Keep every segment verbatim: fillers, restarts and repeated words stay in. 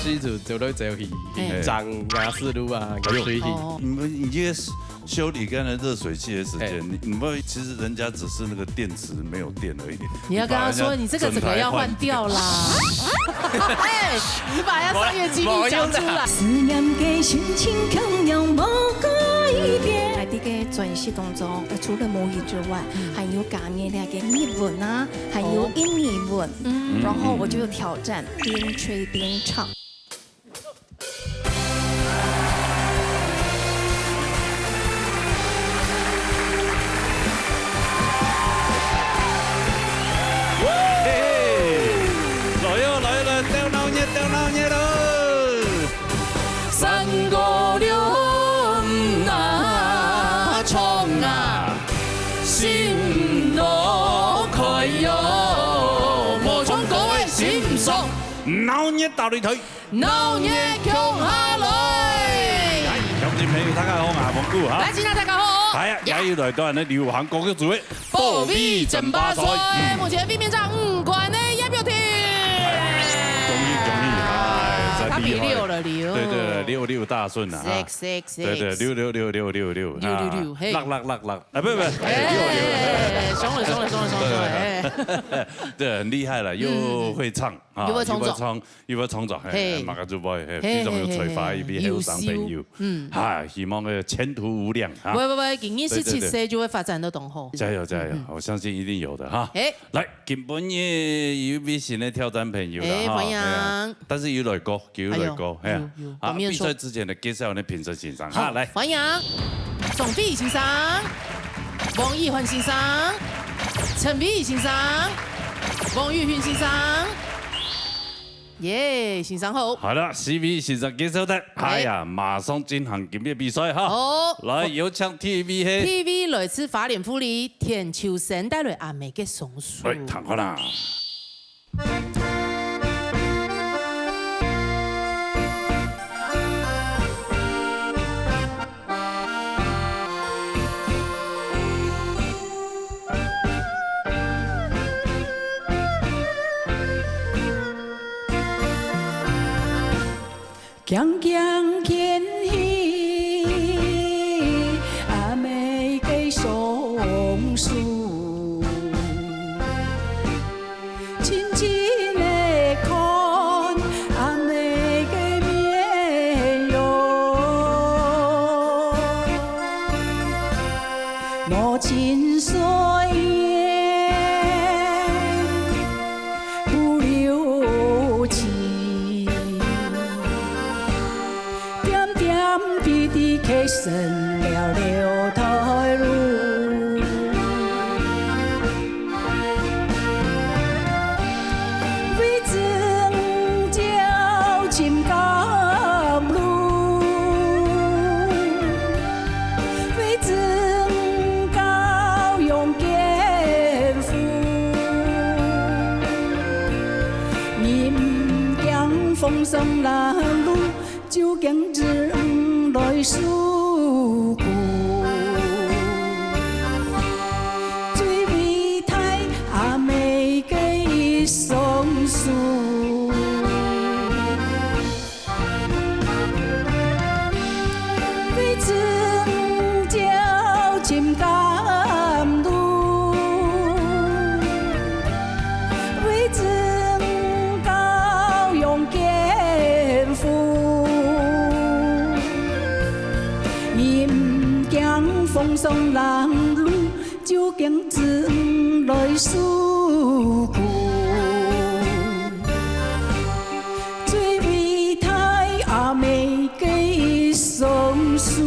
一直走來走去，嘿。去裝瓦斯爐啊，哎呦。个水去。哦。你们，你这个修理刚才热水器的时间，嘿。你，你们其实人家只是那个电池没有电而已。你要跟他说，你把人家你这个整个要换掉啦。整台换掉。哎，你把人家商业机密讲出来。思念的心情同样无改变。在这个专辑当中，呃，除了母语之外，嗯。还有加入那个日文啊，还有印尼文，哦。嗯。然后我就挑战边吹边唱。 嘿嘿，來喲，來來，鬥鬧熱，鬥鬧熱咯！三五六五啊，衝啊，心路開喲，無唱歌个心毋爽。鬧熱大擂台，鬧熱共下來！來，鄉親朋友，大家好，𠊎係蒙古哈。來，今天大家好。哎呀，也又來到咱流行歌曲組的 保衛爭霸賽。嗯。目前衛冕者五關个葉玉婷。恭喜恭喜，哎，真厲害。他比六了，六。對對對，六六大順啊，哈。Six, six, six。對對，六六六六六六，六六六，啊，嘿。六六六六，啊，不不，哎，六六。哎，凶了，凶了，凶了，凶了，凶了，哎。對，很厲害了，又會唱，嗯。啊，又會創作。又會唱，又會創作，嘿，嘿。嘛个主播，嘿，嘿，非常有才華，嘿，嘿，一位後生朋友。優秀。嗯。哈，希望个前途無量，哈。不會，不會，今年十七歲就會發展到當好。對對對。加油，加油，嗯，嗯。我相信一定有的，哈。嘿。來，今晡日有一位新的挑戰朋友了，嘿，哈，歡迎。嘿啊。但是有來過，有來過，哎喲，嘿啊。有，有，啊，我沒有錯。比賽之前呢，介紹你評審先生，哈，好，來。歡迎鍾飛先生、王一凡先生、陳飛先生、王玉雲先生。 耶，先生好。好了，四位先生介紹的，哎。哎呀，馬上進行今日比賽哈。好。來，有請第一位嘿。第一位來自花蓮富里，田秋生帶來阿姆个雙手。來，聽看啦。 強強牽起阿姆个雙手，親親仔看阿姆个面容，母親誓言 不留情，點點滴滴犧牲了六台路。為爭朝尋甘露，為爭朝 勇健夫，你毋驚風霜冷露，就驚子女來受苦。最偉大阿姆个一雙手。 為爭朝尋甘露，為爭朝勇健夫。你毋驚風霜冷露， 就驚子女來受苦。最偉大阿姆个一雙手。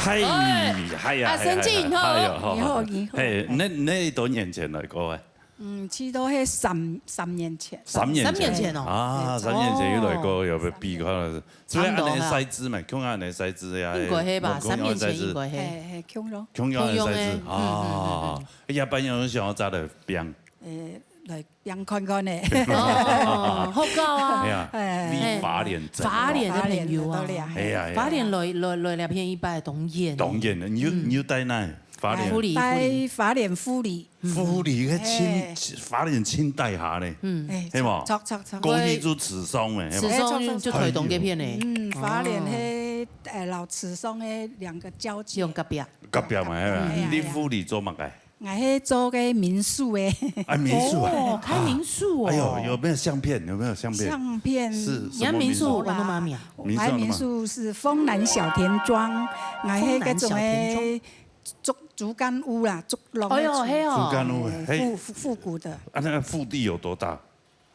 嗨，哎，嗨呀，啊，嗨呀，沈靜吼。嗨呀，你好，你好。嘿，你，你多年前來過啊？嗯，差不多係三，三年前。三年前。三年前哦。啊，哎，三年前有來過，哦。有無比看了？所以恁樣个賽制嘛，共樣个賽制呀，應該係吧？無共樣个賽制。三年前應該係。嘿，嘿，共樣。共樣个賽制，共樣个，嗯，嗯，嗯，嗯。啊，一般人想要紮來拚。誒，來，讓看看呢。哦，好搞啊。哎呀，哎。你花蓮真好。花蓮个朋友啊。花蓮个都厲害。哎呀，哎呀。花蓮來，來，來這片一擺當遠。當遠个，你有，嗯。你有帶哪？花蓮。富里，帶花蓮富里。富里个清，哎。花蓮清大下呢。嗯。哎，係無？著，著，著。過去就池上个，係無？池上就台東這片呢。嗯，花蓮哦。係，呃，老池上个兩個交界。用隔壁。隔壁嘛，係吧？哎呀，你富里做麼个？ 𠊎係做个民宿个。啊，民宿啊。哦，開民宿哦。哎呦，有沒有相片？有沒有相片？相片。是，你个民宿安到麼个名啊？民宿安到麼个名？𠊎民宿係豐南小田莊，𠊎係該種豐南小田莊。个竹，竹竿屋啦，竹籠个竹。哎呦，係哦。竹竿屋，哎，嘿。復，復，復古的。啊，那個腹地有多大？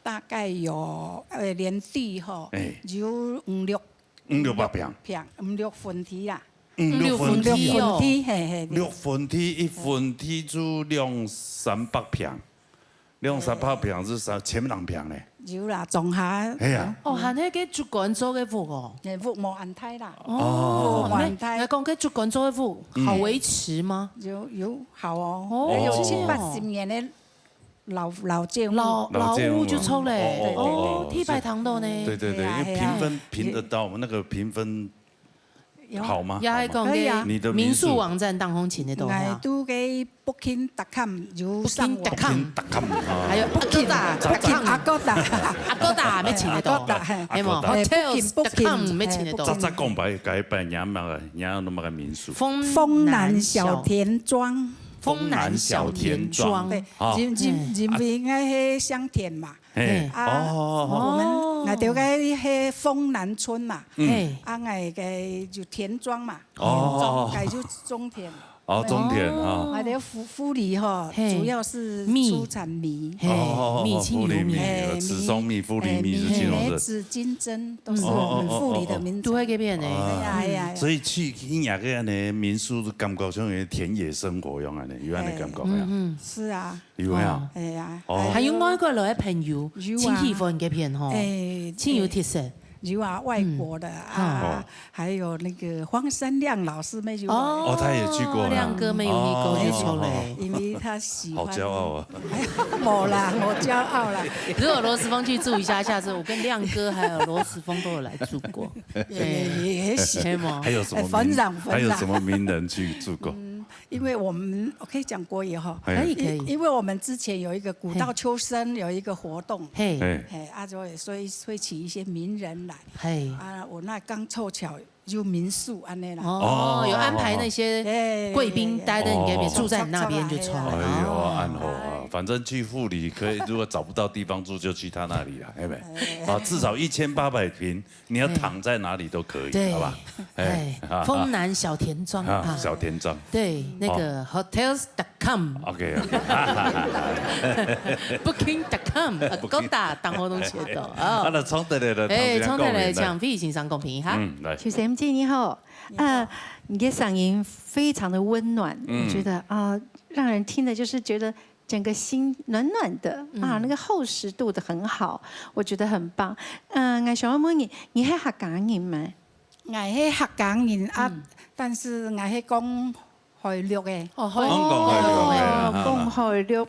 大概有，呃，連地吼，哎。有五六，五六百坪。坪，五六分地啦。 嗯，六分地哦。六分地，嘿，嘿，對。六分地，一分地就兩三百坪，兩三百坪係三千零坪呢。有啦，總下。係啊。哦，還係該竹竿做个屋哦。哎，屋無恁大啦。哦，無恁大。該，該講該竹竿做个屋，嗯。好維持嗎？有，有好哦，哦。有七八十年个 老，老建築。老，老建築。老屋就著咧。哦，哦，哦，哦，哦，地牌堂到呢。對，對，對，係啊，因為評分，係啊。評得到嗎？那個評分好嗎？也還講好嗎？可以啊。你的民宿。民宿網站當中尋得到，係啊。𠊎都在booking.com有上網。Booking.com。Booking.com，啊。還有Booking.com。Agoda。Agoda乜尋得到。Agoda，嘿。係無？Agoda。Hotels.com乜尋得到。嘿，Booking，Booking，嘿，Booking。早早講白，改擺，你愛麼个，你愛麼个民宿？豐南小田莊。 豐南小田莊。對，啊。因，因，嗯。因為𠊎係鄉田嘛。嘿。啊，哦。我們，哦。𠊎兜个係豐南村嘛。嗯。嘿。啊，𠊎个就田莊嘛。哦。莊，該就種田。哦，種田啊。哦。𠊎兜富，富里吼，嘿。主要是出產米。米。嘿，哦，哦，哦，米，清油米。富里米，嘿，池上米，富里米是清油米。嘿，米，梅子、金針都是我們富里的名產。哦，哦，哦，哦，哦。都在該片呢。啊。哎呀，哎呀，哎呀。所以去，去那個呢，民宿就感覺像有田野生活一樣呢。 有恁樣感覺呀？嗯，嗯。是啊。有呀。哦。哎呀，哦。還有外國來个朋友，有啊。真喜歡該片吼，哎，真有特色。有啊，外國的啊，嗯。哦。還有那個荒山亮老師乜有來。哦，他也去過啦。亮哥乜有去過，哦。就著咧。因為他喜歡。好驕傲啊。無啦，無驕傲啦。如果羅時豐去住一下，下次我跟亮哥還有羅時豐都有來住過。也，也，也行。對嗎？還有什麼名，哎，分享，分享。還有什麼名人去住過？嗯， 因為我們，我可以講國語哈。哎。可以，可以。因，因為我們之前有一個古道秋深，嘿。有一個活動。嘿。嘿。嘿，啊，所以，所以會請一些名人來。嘿。啊，𠊎那剛湊巧有民宿恁樣啦。哦，哦。有安排那些貴賓待在你那邊，嘿，住在你那邊就著了。哎喲，恁好啊。啊。反正去富里可以，如果找不到地方住，就去他那裡啦，對不對？哎。啊，至少一千八百坪， 你要躺在哪裡都可以，對。好吧？哎，哎，啊，豐南小田莊，啊，啊。小田莊。對，那個，哦。Hotels.com。OK，OK。Booking.com，Agoda，當好東西都，哦。啊，那衝突來了，哎，衝突來，唐先生講明了。請費先生講評哈。嗯，來。先生你好，你好。呃，你的嗓音非常的溫暖，嗯。我覺得，啊，讓人聽了就是覺得 整個心暖暖的，嗯。啊，那個厚實度的很好，我覺得很棒。嗯，𠊎想要問你，你係客家人嗎？𠊎係客家人啊，嗯。但是𠊎係講海陸个。哦，海陸。講，講海陸个，哦，啊。講海陸。對。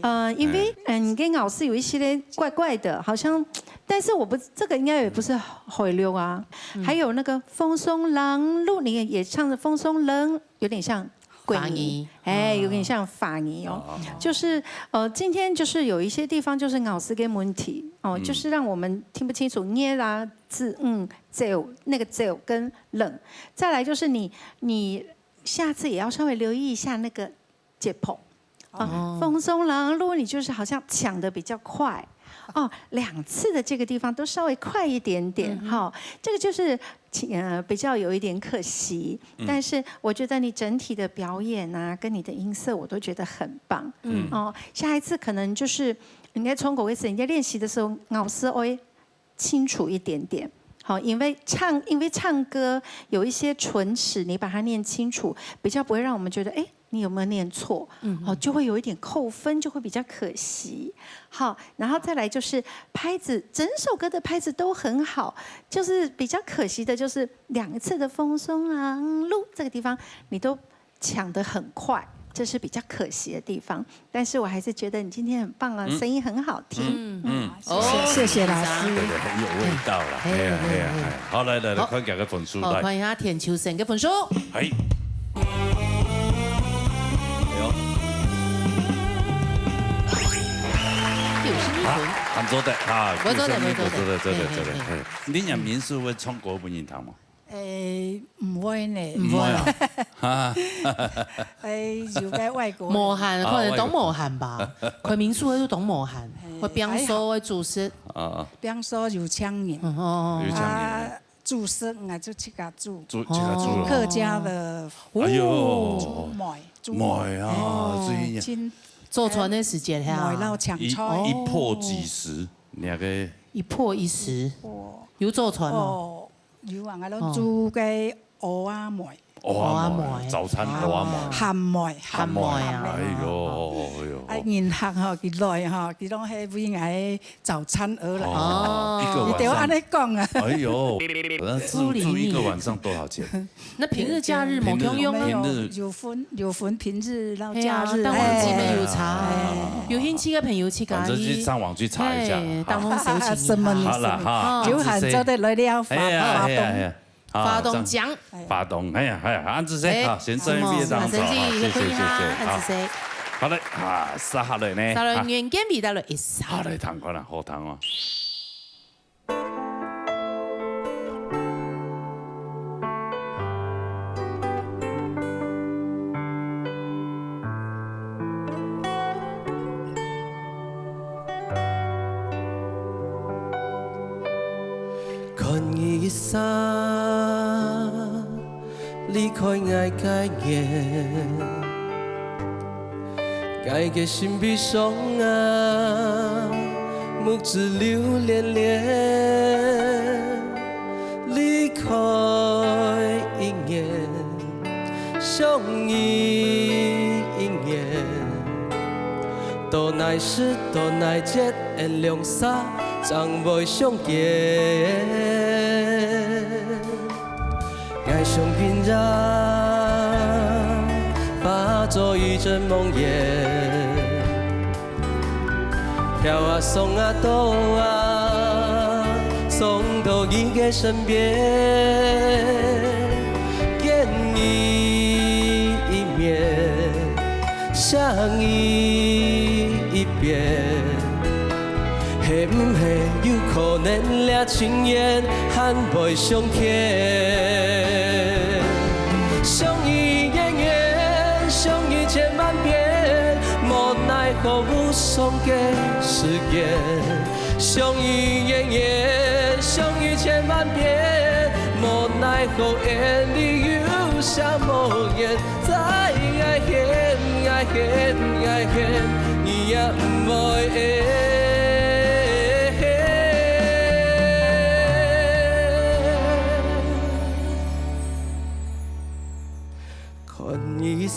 呃，因為，哎。嗯，你跟老師有一些怪怪的，好像，但是我不，這個應該也不是海陸啊。嗯。還有那個風送冷露，你也唱的風送冷，有點像 國語。華語。哎，有點像華語哦。哦。就是，呃，今天就是有一些地方就是咬字跟問題，哦，嗯。就是讓我們聽不清楚，捏啦，字，嗯，走，那個走跟冷。再來就是你，你下次也要稍微留意一下那個節拍。啊，哦。風送冷露，你就是好像搶得比較快。哦，兩次的這個地方都稍微快一點點，嗯哼。哈，這個就是 其，呃，比較有一點可惜，嗯。但是我覺得你整體的表演啊，跟你的音色，我都覺得很棒。嗯。哦，下一次可能就是應該從頭開始，你在練習的時候，咬字會清楚一點點。好，因為唱，因為唱歌有一些唇齒，你把它念清楚，比較不會讓我們覺得，哎， 你有沒有念錯？嗯哼。哦，就會有一點扣分，就會比較可惜。好，然後再來就是拍子，整首歌的拍子都很好，就是比較可惜的就是兩次的風送冷露這個地方，你都搶得很快，这是比较可惜的地方。但是我还是觉得你今天很棒啊，嗯。声音很好听。嗯，嗯。谢谢，哦，谢谢老师。对，对，很有味道了。嘿，哎呀，哎呀，嘿，嘿。哎，好，来，来，来，好。看一下个分数，好，来。看一下田秋生个分数。哎。哎呦。九十一分。啊，還做得啊，我做得，九十一分，我做得。做得，做得，嘿，嘿，做得，嘿。嘿。你个民宿會唱歌分人聽嗎？ 誒，毋會呢。毋會啊。哈。誒，有个外國人。無閒，啊，可能當無閒吧。外國。開民宿个就當無閒，嘿，會變數个煮食。啊。變數有請人。嗯，哦。有請人。啊，煮食，𠊎就自家煮。煮，自家煮。哦。客家的。哎喲。煮糜，煮糜。糜啊，哦。最近。親。做餐个時節，嘿啊。糜到搶菜。一，一破幾十，那個。一破一十。哦。有做餐嗎？哦。 有啊，𠊎攏煮个蚵仔糜。哦。蚵仔糜，早餐蚵仔糜。啊。鹹糜，鹹糜啊。鹹糜。哎喲，哎喲。啊，人客吼，佢來吼，佢攏係為𠊎早餐而來。哦，一個晚上。你對𠊎恁樣講啊。哎喲，那住，住一個晚上多少錢？那平日假日無共樣啊。平日，平日。有分，有分平日到假日。嘿啊，淡旺季乜有差。哎。有興趣个朋友去可以。反正去上網去查一下。嘿，淡旺小姐。什麼？好了哈，哦。就喊做得來了，哎呀，哎呀，哎呀。 好，花東醬。這樣，花東，哎呀，哎呀，恁仔細，哎，好，先上一遍，好，這樣子，好，謝謝，謝謝，好，先生，謝謝，好。恁仔細。好嘞，啊，接下來呢？接下來，啊。袁建偉帶來一首。好，來聽看啦，好聽哦。 看你一儕離開𠊎个眼，𠊎个心悲傷啊，目汁流連連。離開一年， 想你一年，到哪時到哪節，𠊎兩儕正會相見。𠊎想今日化作一陣夢魘， 飄啊送啊到啊，送到你个身邊。見你一面，想你一遍，係毋係有可能這情緣還會相見？想你遠遠，想你千萬遍， 無奈何無聲个誓言，想你遠遠，想你千萬遍，無奈何眼裡有啥無言，再愛恨，愛恨，愛恨，你也毋會恨。 看你一儕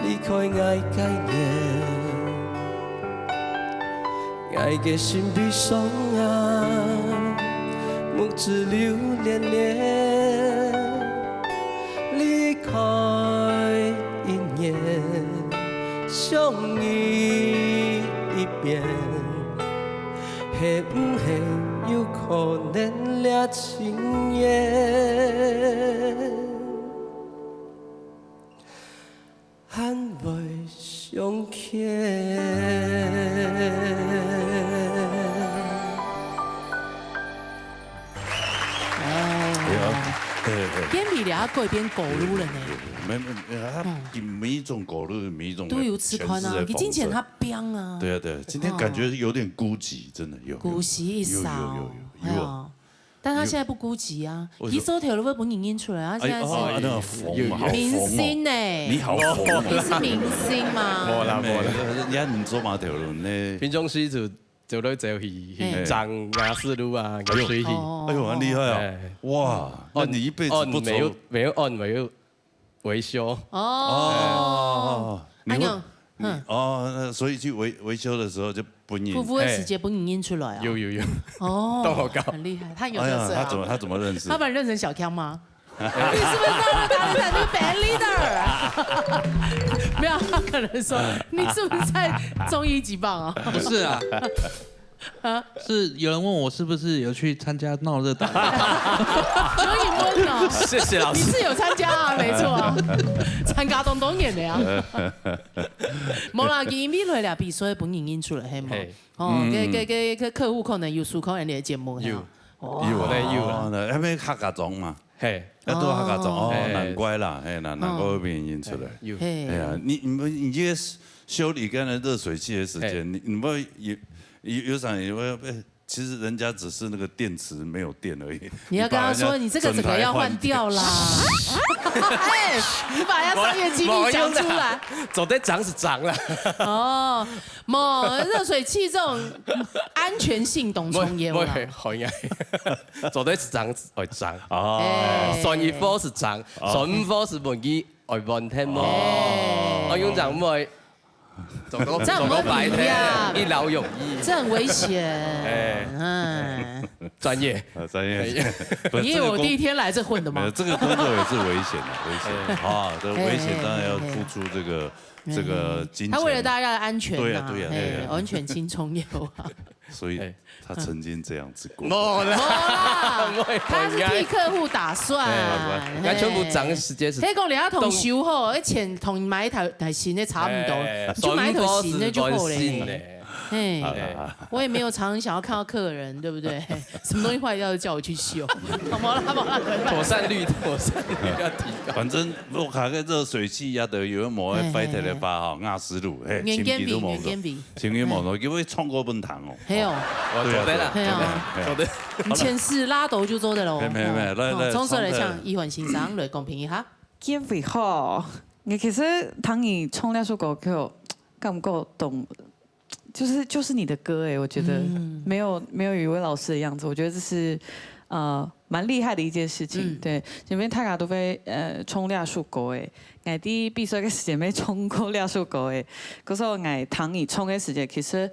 離開𠊎个眼，𠊎个心悲傷啊，目汁流連連。離開一年，想你一遍， 係毋係有可能這情緣還會相見？哎呀，對，對。建偉這改編歌路了呢。有，有，有。沒，沒，沒，他嗯。每一種歌路，每一種都有試看啊，全是在諷刺。佢之前他拚啊。對啊，對啊，今天感覺有點孤寂，哦。真的有，有。孤寂一首。有，有，有，有，有啊。哎呀。 但他現在不孤寂啊，為什麼？佢做頭路會分人認出來啊，哎，現在是哦，那個紅嘛，好紅哦。明星呢。你好紅哦。你是明星嘛？無啦，無啦。人家毋做嘛頭路呢。平常時就走來走去，嘿。去張雅士路啊，哎呦，去水戲。哦。哎呦，很厲害啊。哎。哇，那你一輩子不走。按，沒有，沒有按，沒有 維修。哦。哦，你會，哎喲，你，嗯。哦，那所以去維，維修的時候就分人，夫婦的時節分人認出來啊。有，有，有。哦，當好搞。很厲害，他有特色啊。哎呀，他怎麼，他怎麼認識？他把你認成小強嗎？你是不是到了他的 band leader 啊？没有，他可能说你是不是在中一级棒啊？不是啊，是有人问我是不是有去参加闹热打？有人问哦，谢谢老师。你是有参加啊，没错啊，参加东东演的呀。无啦，因為來了比賽本人演出了，係無？哦，个个个个客戶可能有收看你的節目，係無？有，有，有啦。哦，那要不要客家庄嘛？嘿，要都客家庄哦，哎难怪啦，哎，难难怪会被你认出来。有。嘿，哎呀，你你们你这修理跟那热水器的时哎间，你你们有有有想有没有？哎，其实人家只是那个电池没有电而已。你要跟他说，你这个整个要换掉啦。哎，你把人家商业机密讲出来。做得涨是涨啦。哦，無，熱水器這種安全性當重要啦。會，會，做得漲會漲。哦，哎算一科是漲，算五科是問佢愛換電無？哎我用這樣會，做到這樣做到白不一樣天，一勞永逸。這很危險。哎，哎，專業。呃，专业，不是你以为我第一这个工天来这混的吗没有？这个工作也是危险的，危险啊，这个危险当然要付出这个这个金钱。他为了大家的安全呐，对呀对呀对呀哎，安全性重要啊。所以哎他曾经这样子过。無啦，哇不会他是替客户打算，哎，那全部漲的时间是可以讲你要同修吼，而且同买一台台新的差不多，哎你就买一台新的就好算五科是換新嘞。的。嘿好，啦，我也没有常常想要看到客人，对不对？什么东西坏掉就叫我去修，好吗？好吗？妥善率，妥善率要提高。反正屋下个热水器呀，都有一毛哎坏掉的吧哈，瓦斯炉，嘿，原件比，清气都冇原件比，清气冇，因为唱歌不能弹哦。还有，我做得啦，对啊对啊做得。你前世拉斗就做得了哦。没没没来来哦冲出来冲出来像一环先生来公平一下。建伟吼，你其实当你唱那首歌曲，感觉懂，就是就是你的歌哎，我觉得没有没有雨薇老师的样子，我觉得这是呃蛮厉害的一件事情。嗯对，因为大家都会呃唱那首歌哎，我第一比赛个时间没唱过那首歌哎，可是我当你唱的时间，其实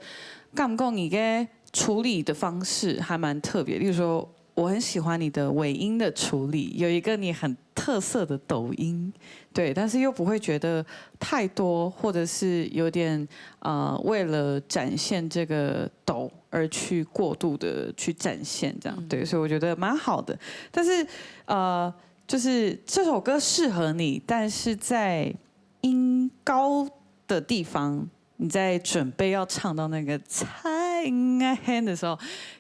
感觉你个处理的方式还蛮特别，例如说。我很喜欢你的尾音的处理，有一个你很特色的抖音，对，但是又不会觉得太多，或者是有点呃，为了展现这个抖而去过度的去展现，这样对，所以我觉得蛮好的。但是呃，就是这首歌适合你，但是在音高的地方，你在准备要唱到那个在那的时候，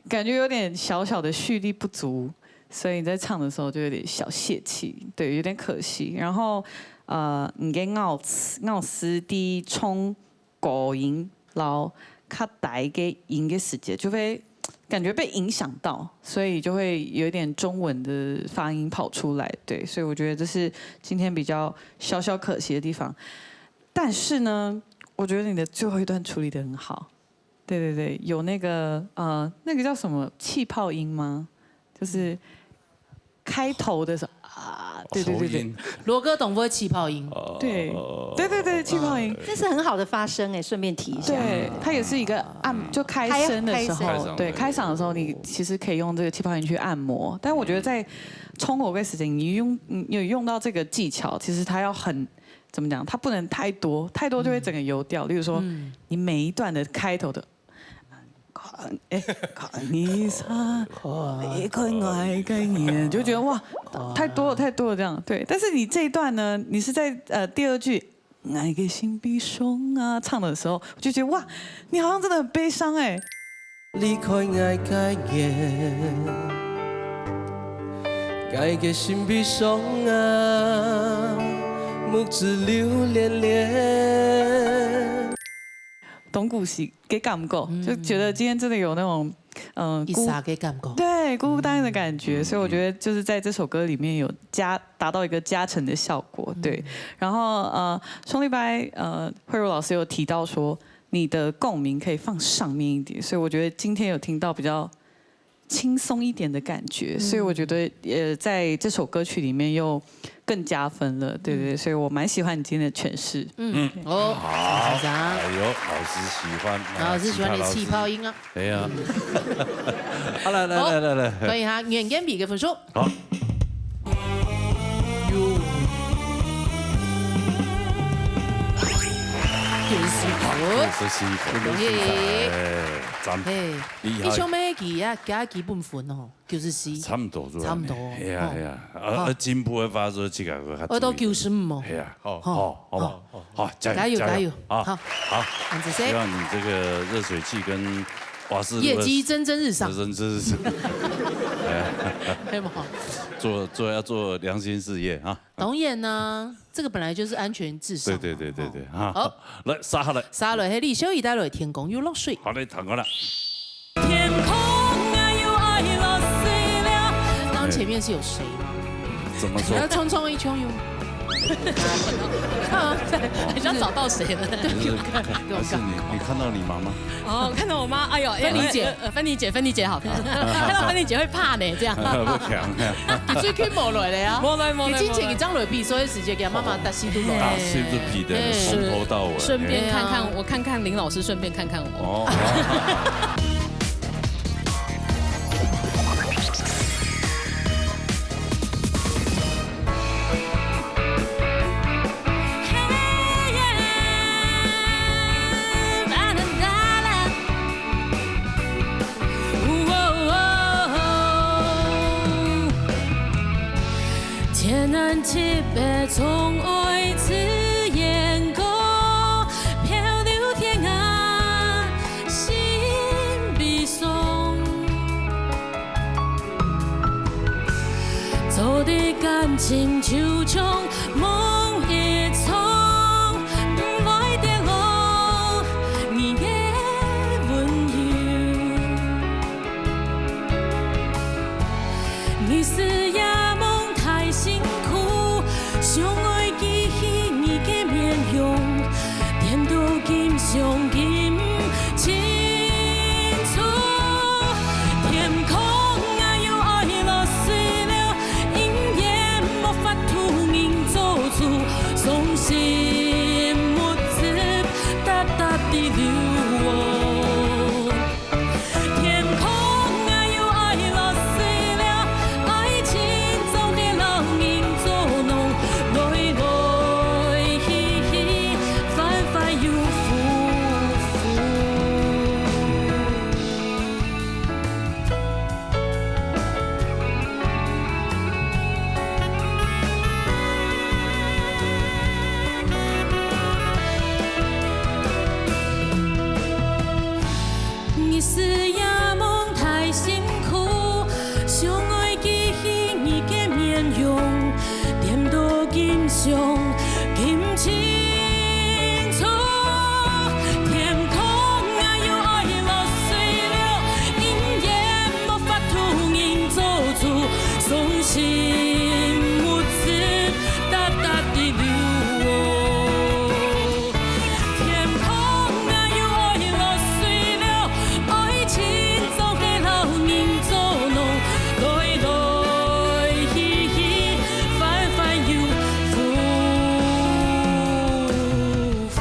感觉有点小小的蓄力不足，所以你在唱的时候就有点小泄气，对，有点可惜。然后呃，你个咬字咬字第一冲高音，然后较低个音个时节，就会感觉被影响到，所以就会有一点中文的发音跑出来。对，所以我觉得这是今天比较小小可惜的地方。但是呢，我觉得你的最后一段处理的很好。对对对，有那个呃，那个叫什么气泡音吗？就是开头的时候啊，对对对对，喉音罗哥懂不会气泡音？对对对对，气泡音。这是很好的发声哎，顺便提一下。对，它也是一个按，就开声的时候，开开对，声开嗓的时候，你其实可以用这个气泡音去按摩。但我觉得在冲口味时间，你用你有用到这个技巧，其实它要很怎么讲？它不能太多，太多就会整个油掉。例如说，你每一段的开头的，哎，看你啥，你看我个人，就觉得哇，太多了，太多了这样。对，但是你这一段呢，你是在呃第二句。爱个心悲伤啊，唱的时候，我就觉得哇，你好像真的很悲伤哎。离开爱个人，爱个心悲伤啊，目珠流连连。懂故事给感觉，就觉得今天真的有那种嗯、呃孤一啥个感觉？对孤单的感觉，所以我觉得就是在这首歌里面有加达到一个加成的效果，对。然后呃，兄弟白呃慧茹老师有提到说你的共鸣可以放上面一点，所以我觉得今天有听到比较轻松一点的感觉，所以我觉得呃在这首歌曲里面又更加分了，对对对，所以我蛮喜欢你今天的诠释。嗯，哦，好，先生，哎呦，老师喜欢，老师喜欢你气泡音。音啊。哎呀，好来来来来来，所以哈，原件比个分数。好。九十四分，恭喜！哎，讚，嘿，厲害！你像咩个啊，加基本分哦，九十四。差不多是吧？差不多，哎呀，哎呀，呃，进步的话，说这个我较我到九十五哦。哎呀，好，好，好，好，加油，加油，加油，啊，好，好，感谢。希望你这个热水器跟瓦斯炉的业绩蒸蒸日上，蒸蒸日上，哎，对吗？做做要做良心事业啊。当然呢，这个本来就是安全至上嘛。对对对对对，哈，好，来，杀下来。杀了，嘿，李小雨带来《天空又落水》。好嘞，弹过了。天空啊，又愛落水了。刚前面是有谁吗？怎么说？要冲冲一冲有。啊，对，很想找到谁了。就是看，还是你，你看到你妈妈？哦，看到我妈，哎呦，哎，芬妮姐，呃，芬妮姐，芬妮姐好，看到芬妮姐会怕呢，这样。不强。你最近无来了呀？无来，无来，你之前一张来比赛的时间，给妈妈打死都无来。打死都皮的，从头到尾。顺便看看，我看看林老师，顺便看看我。哦。天南地北總愛自然光，漂流天涯心悲傷。做得感情就像夢一場，毋會跌落你的溫柔。 日時也濛太辛苦，想愛記起你个面容，恬到今想記毋清楚。天空啊，又愛落水了，永遠無法度認做主，傷心目汁答答地流哦。 天空啊，又愛落水了，愛情總係老人作弄，來來去去，反反又覆覆。 日時也濛太辛苦，想愛記起你个面容，恬到今想記毋清楚。天空啊，又愛落水了，永遠無法度認做主，傷心目汁答答地流哦。 天空啊，又愛落水了，愛情總係老人作弄，來來去去，反反又覆覆。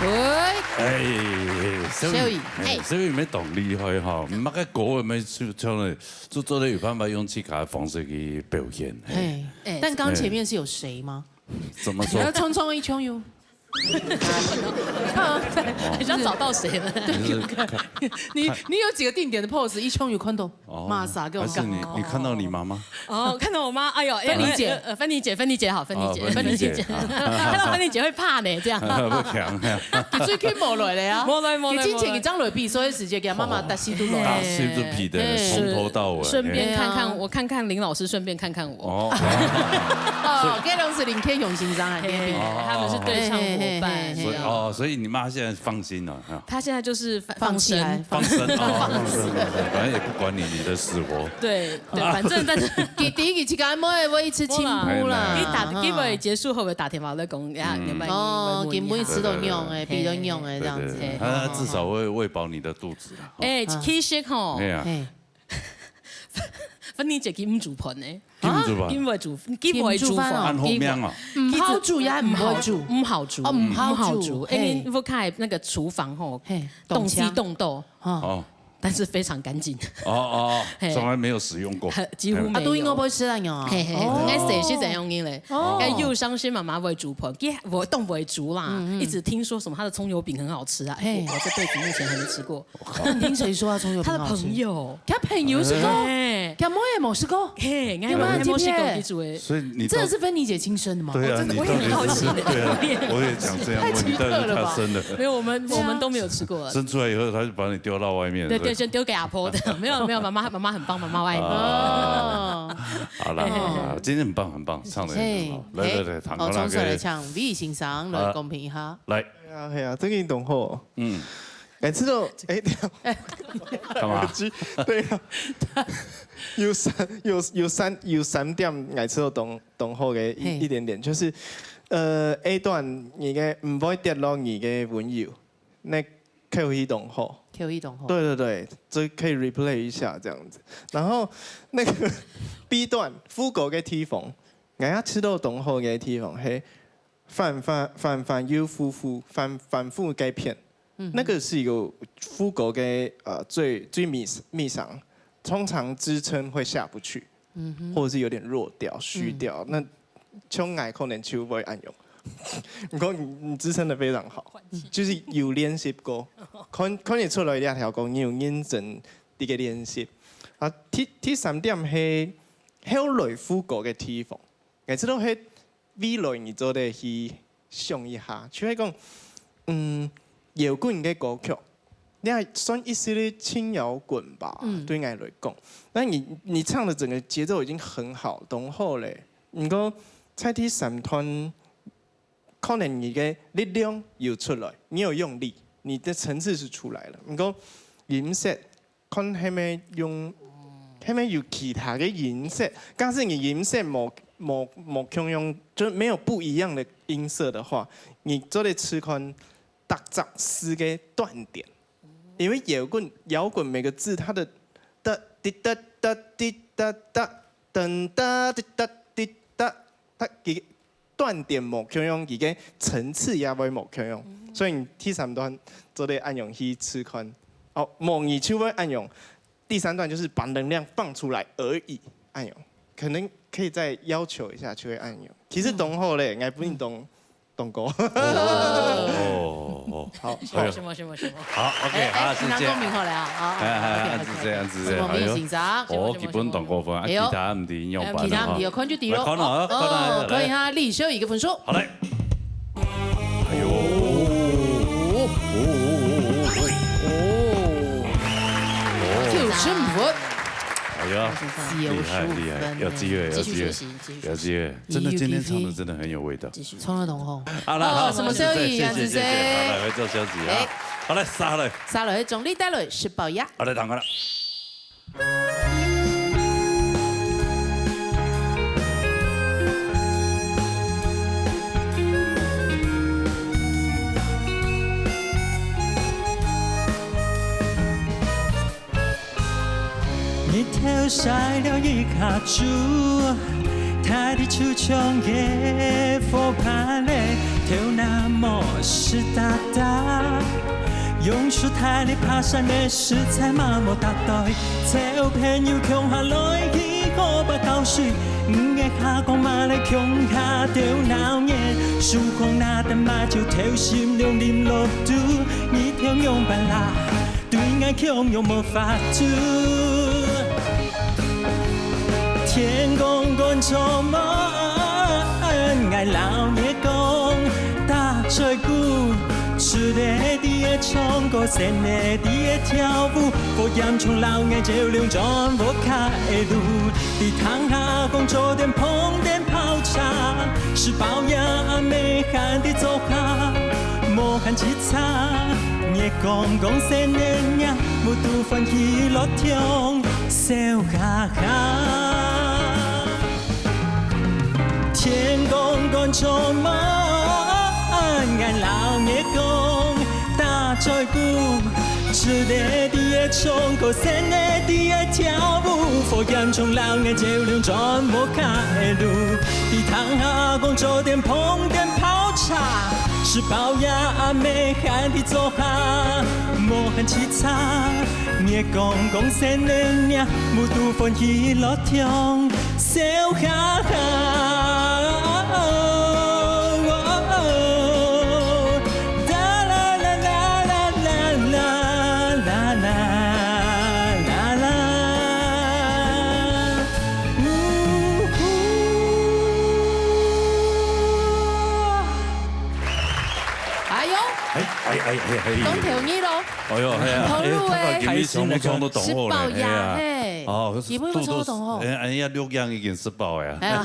喂。哎，小雨，小雨，哎，嘿。小雨乜當厲害哈，毋係个歌乜唱，唱了，就做得有辦法用自家个方式去表現。嘿。嘿，哎。但刚前面是有谁吗？怎么说？你要唱唱一唱哟。很想找到谁了。对，就是看，你，你有几个定点的pose，一唱有看到，哦，马上给我讲。还是你，你看到你妈妈？哦，看到我妈，哎呦，哎，芬妮姐。呃，呃，芬妮姐，芬妮姐好，芬妮姐，哦，芬妮姐。芬妮姐，看到芬妮姐会怕呢，这样。不强。你最近无来了呀？无来，无来，你之前一张来比赛的时间，给妈妈打死都来。打死都皮的，哎。从头到尾。顺便看看，哎呀。我看看林老师，顺便看看我。哦。哦，这种是林天雄先生啊，嘿，天平。他们是对唱伙伴，嘿，嘿，嘿，嘿。所以，哦，所以你妈现在放心了，哈。她现在就是放，放起来。放生。放生，哦，放生，放生，反正也不管你，你的死活。对，对，反正，但是佢第一个自家妹会一直进步啦。你打，哈。佢会结束后，会打电话来讲，呀，嗯。你们，哦，你们今晡日食到样诶，嘿。比到样诶，这样子。对，对，对，他至少会喂饱你的肚子啦。哎，嗯。其实吼，哎呀。嘿。芬妮姐佢毋煮饭呢。佢毋煮饭。佢毋会煮，佢毋会煮饭。佢毋煮饭哦。按好命哦。毋好煮也毋好煮。毋好煮。哦，毋好煮。毋好煮。哎，嘿。你屋下那个厨房吼，嘿，东西冻多。哦。哦。但是非常干净。哦，哦，嘿。从来没有使用过。几乎没有。啊，都应该不会吃那样啊。嘿，嘿，哦。应该是是这样的嘞。哦。哎，又伤心妈妈会煮饭，佢，我当会煮啦，嗯，嗯。一直听说什么他的葱油饼很好吃啊，哎，嘿。我，我这辈子目前还没吃过。那你听谁说啊，葱油饼好吃？他的朋友。他朋友是讲，哎。佢妹也没吃过？嘿，有没有人去吃过？佢煮的。所以你到真的是芬妮姐亲生的吗？对啊，我真的，你到底是，我也很好奇。对啊，我也想这样问，太奇特了吧？你到底是他生的？没有，我们，对啊。我们都没有吃过。生出来以后，他就把你丢到外面，对，对，所以先丢给阿婆的。没有，没有，妈妈，妈妈很棒，妈妈爱你。啊。哦。好啦，好啦，今天很棒，很棒，唱得很好。嘿，来，来，来，嘿，好，唐国大哥。从这来唱，李先生来公平一下。好，来。系啊，系啊，最近当好。嗯。每次都，哎，等一下。干嘛？对啊。有三，有，有三，有三点，每次都当，当好的一，嘿。一点点，就是，呃，A段，你个，唔会跌落你个温柔。 那口气当好。口气当好。对，对，对，这可以 replay 一下这样子。然后那个B段副歌个地方，俺也知道当好个地方，嘿，反反，反反又复复，反，反复改变。嗯哼。那个是一个副歌个，呃，最，最尾，尾上，通常支撑会下不去。 嗯哼。或者是有点弱掉、虚掉，嗯。那像𠊎可能就会恁樣。不过你，你支撑得非常好，就是有练习过，看，看得出来这条歌你有认真个练习。啊，第，第三点是，后来副歌个地方，𠊎知道是未来你做得去想一下，就系讲，嗯，摇滚个歌曲，你还算一系列轻摇滚吧，嗯。对𠊎来讲。那你，你唱的整个节奏已经很好，当好嘞。不过在第三段，可能你个力量有出来，你有用力，你的层次是出来了。不过音色 看係毋係用，係毋係有其他个音色。假使你音色無，無，無共樣，就没有不一样的音色的话，你做得试看逐隻字个斷點。因为摇滚，摇滚每个字它的哒滴哒哒滴哒哒，噔哒滴哒滴哒，它个 斷點無共樣，佢个層次也會無共樣。嗯。所以你第三段做得恁樣去試看。哦，無你就會恁樣。第三段就是把能量放出來而已，恁樣。可能可以再要求一下，就會恁樣。其實當好咧，嗯。𠊎分你當，當高。哦，哦，哦。好，哎呦。什么，什么，什么？好，OK，哎，哎，好，是这样。平常公平好了啊，好，哎，哎，哎，OK，按住这，OK。按住这，什么，哎呦。明星长？什么，哦，什么，基本当高分，啊，什么？哎呦。其他毋知用法了哈。哎，其他毋知，看就知咯。来，看了啊，看了啊，哦，来。可以哈，李修一个分数。好，来。哎呦。哦。九十五分。哎呀，九十五分。厉害，厉害，有机会，有机会。继续学习，继续学习。有机会。真的，今天唱的真的很有味道。继续。唱得很好。好了，好，哦，什么时候谢谢，谢谢，谢谢。好，来，回做消息啊。哎。好，来，杀了。杀了，钟丽带了，是宝呀。好，来，打开了。 日頭曬了一下晝，大地就像个火盆咧，頭那毛濕哒哒。用手抬咧爬山个食材嘛無搭袋，找朋友共下來去河壩搞水，毋係下講嘛來共下鬥鬧熱，手項拿等嘛就偷心涼啉落肚，日頭樣般啦。 對𠊎共樣無法度。天公公做麼个？𠊎摎你講，打嘴鼓，食个在該唱歌，先个在該跳舞，火焰中摎𠊎照亮轉屋下个路。在窗下講做點膨電泡茶，食飽夜暗暝還在灶下，無閒 茶，月光光細人仔，無肚歡喜樂暢笑哈哈。天公公做麼个？𠊎摎你講，打嘴鼓，食个在該唱中國細人仔愛跳舞，火焰中老眼睛流轉無開路。佢聽阿公做點捧點泡茶，食飽夜阿姆喊佢做下，無喊悽慘。月光光細人仔，目肚歡喜樂暢，笑哈哈。 哎喲，哎哎哎哎哎，當投入咯。哎喲，係啊，投入欸。哎，今日全部唱到當好咧，食飽夜，係啊。係。哦，基本上唱到當好。哎，哎呀，錄音已經食飽呀。哎呀，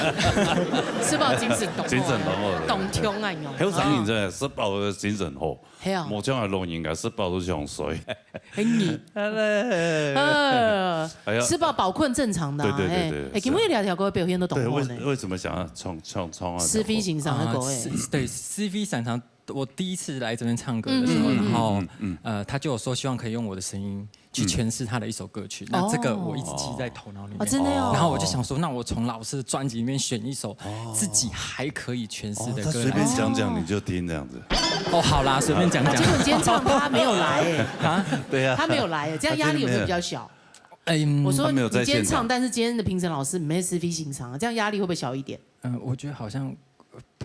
食飽精神當好，精神當好。當強啊，喲。後生人真的食飽精神好，係啊。無像老人家食飽都想睡。很硬。哎嘞。呃，哎呀。吃饱飽困正常的啊，對对对对，哎，哎，是啊。今日這條歌表現都當好呢。對，為，為什麼想要唱，唱，唱啊？思菲先生的歌，哎。啊，是，對，思菲先生 我第一次來這邊唱歌的時候，嗯，嗯，嗯，然後，嗯，嗯。呃，他就有說希望可以用我的聲音去詮釋他的一首歌曲，嗯。那這個我一直記在頭腦裡面。哦，真的哦。然後我就想說，那我從老師的專輯裡面選一首自己還可以詮釋的歌來唱。哦，他隨便講講你就聽這樣子。哦，好啦，隨便講講。結果你今天唱他沒有來欸。啊？對呀。他沒有來欸，這樣壓力有沒有比較小？嗯。我說你今天唱，他沒有在现场。但是今天的评审老师没思菲先生，这样压力会不会小一点？嗯，我觉得好像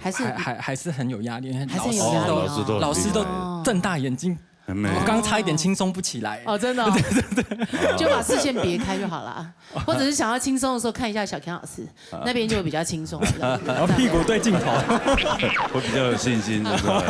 还是还，还，还是很有压力，因为老师都，还是很有压力哦。老师都，老师都哦。瞪大眼睛，很美。我刚刚差一点轻松不起来。哦，真的哦。对对对。就把视线别开就好了，或者是想要轻松的时候看一下小强老师，那边就会比较轻松。然后屁股对镜头。我比较有信心，对不对？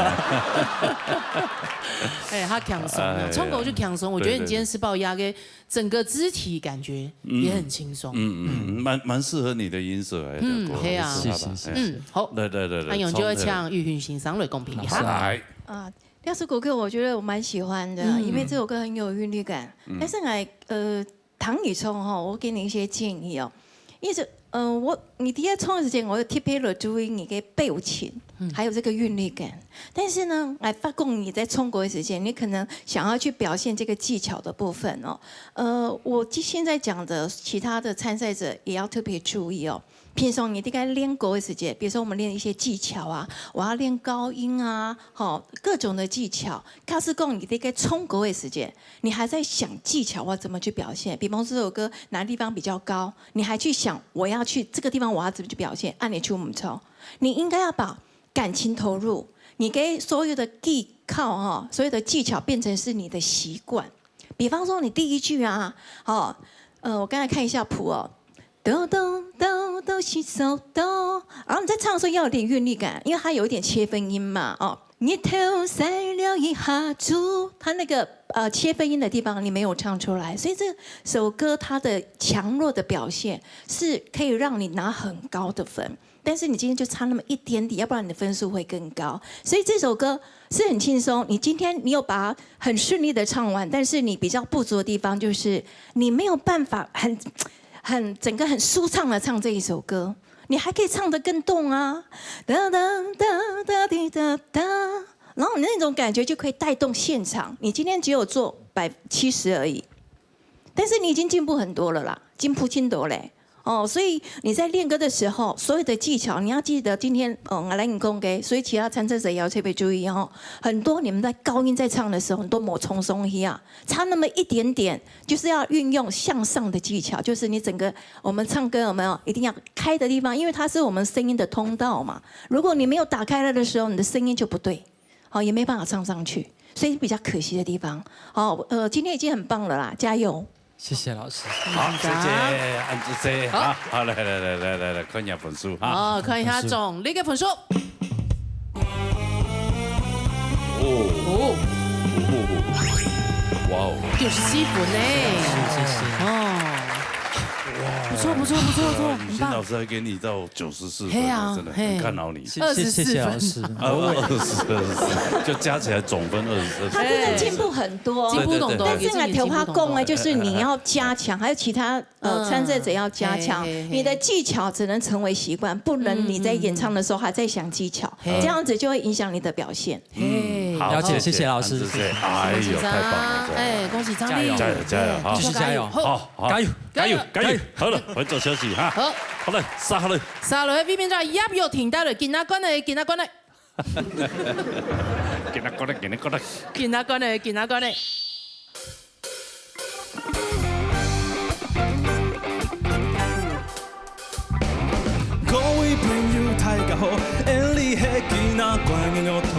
哎，他轻松啊，哎，唱歌就轻松。我觉得你今天吃饱夜个，整个肢体感觉也很轻松。嗯，嗯，嗯，蛮，蛮适合你的音色哎，嗯，对啊。适合吧，谢谢，谢谢。哎。嗯，好。来，来，来，来，阿勇就要唱。唱玉云先生来公平一下。来。啊，这首歌曲我觉得我蛮喜欢的，嗯。因为这首歌很有韵律感。嗯。但是呢，呃，唐雨聪哈，我给你一些建议哦。因为这，呃，我，你第一唱的时间，我有特别的注意你的表情，嗯。还有这个韵律感。但是呢，哎，发觉你在唱歌的时间，你可能想要去表现这个技巧的部分哦。呃，我现在讲的其他的参赛者也要特别注意哦。 平常你在练歌的时节，比如说我们练一些技巧啊，我要练高音啊，吼，各种的技巧。假使讲你在唱歌的时节，你还在想技巧我怎么去表现，比方说这首歌哪个地方比较高，你还去想我要去这个地方我要怎么去表现，按理就毋错。你应该要把感情投入，你给所有的技巧哈，所有的技巧变成是你的习惯。比方说你第一句啊，哦，呃，我刚才看一下谱哦， 哆哆哆哆西嗦哆，然后你在唱的时候要有点韵律感，因为它有一点切分音嘛，哦。日头晒了一下子，它那个，呃，切分音的地方你没有唱出来，所以这首歌它的强弱的表现是可以让你拿很高的分，但是你今天就差那么一点点，要不然你的分数会更高。所以这首歌是很轻松，你今天你有把它很顺利的唱完，但是你比较不足的地方就是你没有办法很 很，整个很舒畅的唱这一首歌，你还可以唱得更动啊，哒哒哒哒滴哒哒，然后你那种感觉就可以带动现场。你今天只有做百七十而已，但是你已经进步很多了啦，进步真多嘞。哦，所以你在练歌的时候，所有的技巧你要记得，今天，嗯，来你讲给，所以其他参赛者也要特别注意哦。很多你们在高音在唱的时候，很多某冲松一样，差那么一点点，就是要运用向上的技巧，就是你整个，我们唱歌有没有一定要开的地方，因为它是我们声音的通道嘛。如果你没有打开它的时候，你的声音就不对，好，也没办法唱上去，所以比较可惜的地方。好，呃，今天已经很棒了啦，加油！谢谢老师。好，谢谢，按这些，好。好，好，来，来，来，来，来，来，看一下分数哈。哦，看一下总，你个分数。哦。哦。哦。哇哦。九十七分呢。谢谢，谢谢。哦。不错，不错，不错，不错，很棒。雨欣老师还给你到九十四分，嘿啊，真的很看好你。嘿。谢谢，谢谢老师。啊，二十四，二十四，就加起来总分二十四。他真的进步很多。进步很多，对，对，对。但是呢，头话讲呢，就是你要加强，还有其他，呃，嗯。参赛者要加强。嘿，嘿，嘿。你的技巧只能成为习惯，不能你在演唱的时候还在想技巧，嗯。嘿。这样子就会影响你的表现。嘿。了解，谢谢老师。谢谢。哎呦，太棒了，太棒了。哎，恭喜张丽。加油，加油，加油，哈。继续加油。好，好，好，加油，加油，加油。加油。好了，回转休息哈。好。好了，杀好了。杀了，下面就葉玉婷帶來，今仔關的，今仔關的。今仔關的，今仔關的。今仔關的，今仔關的。 各位朋友，大家好，𠊎俚係今仔關个樂團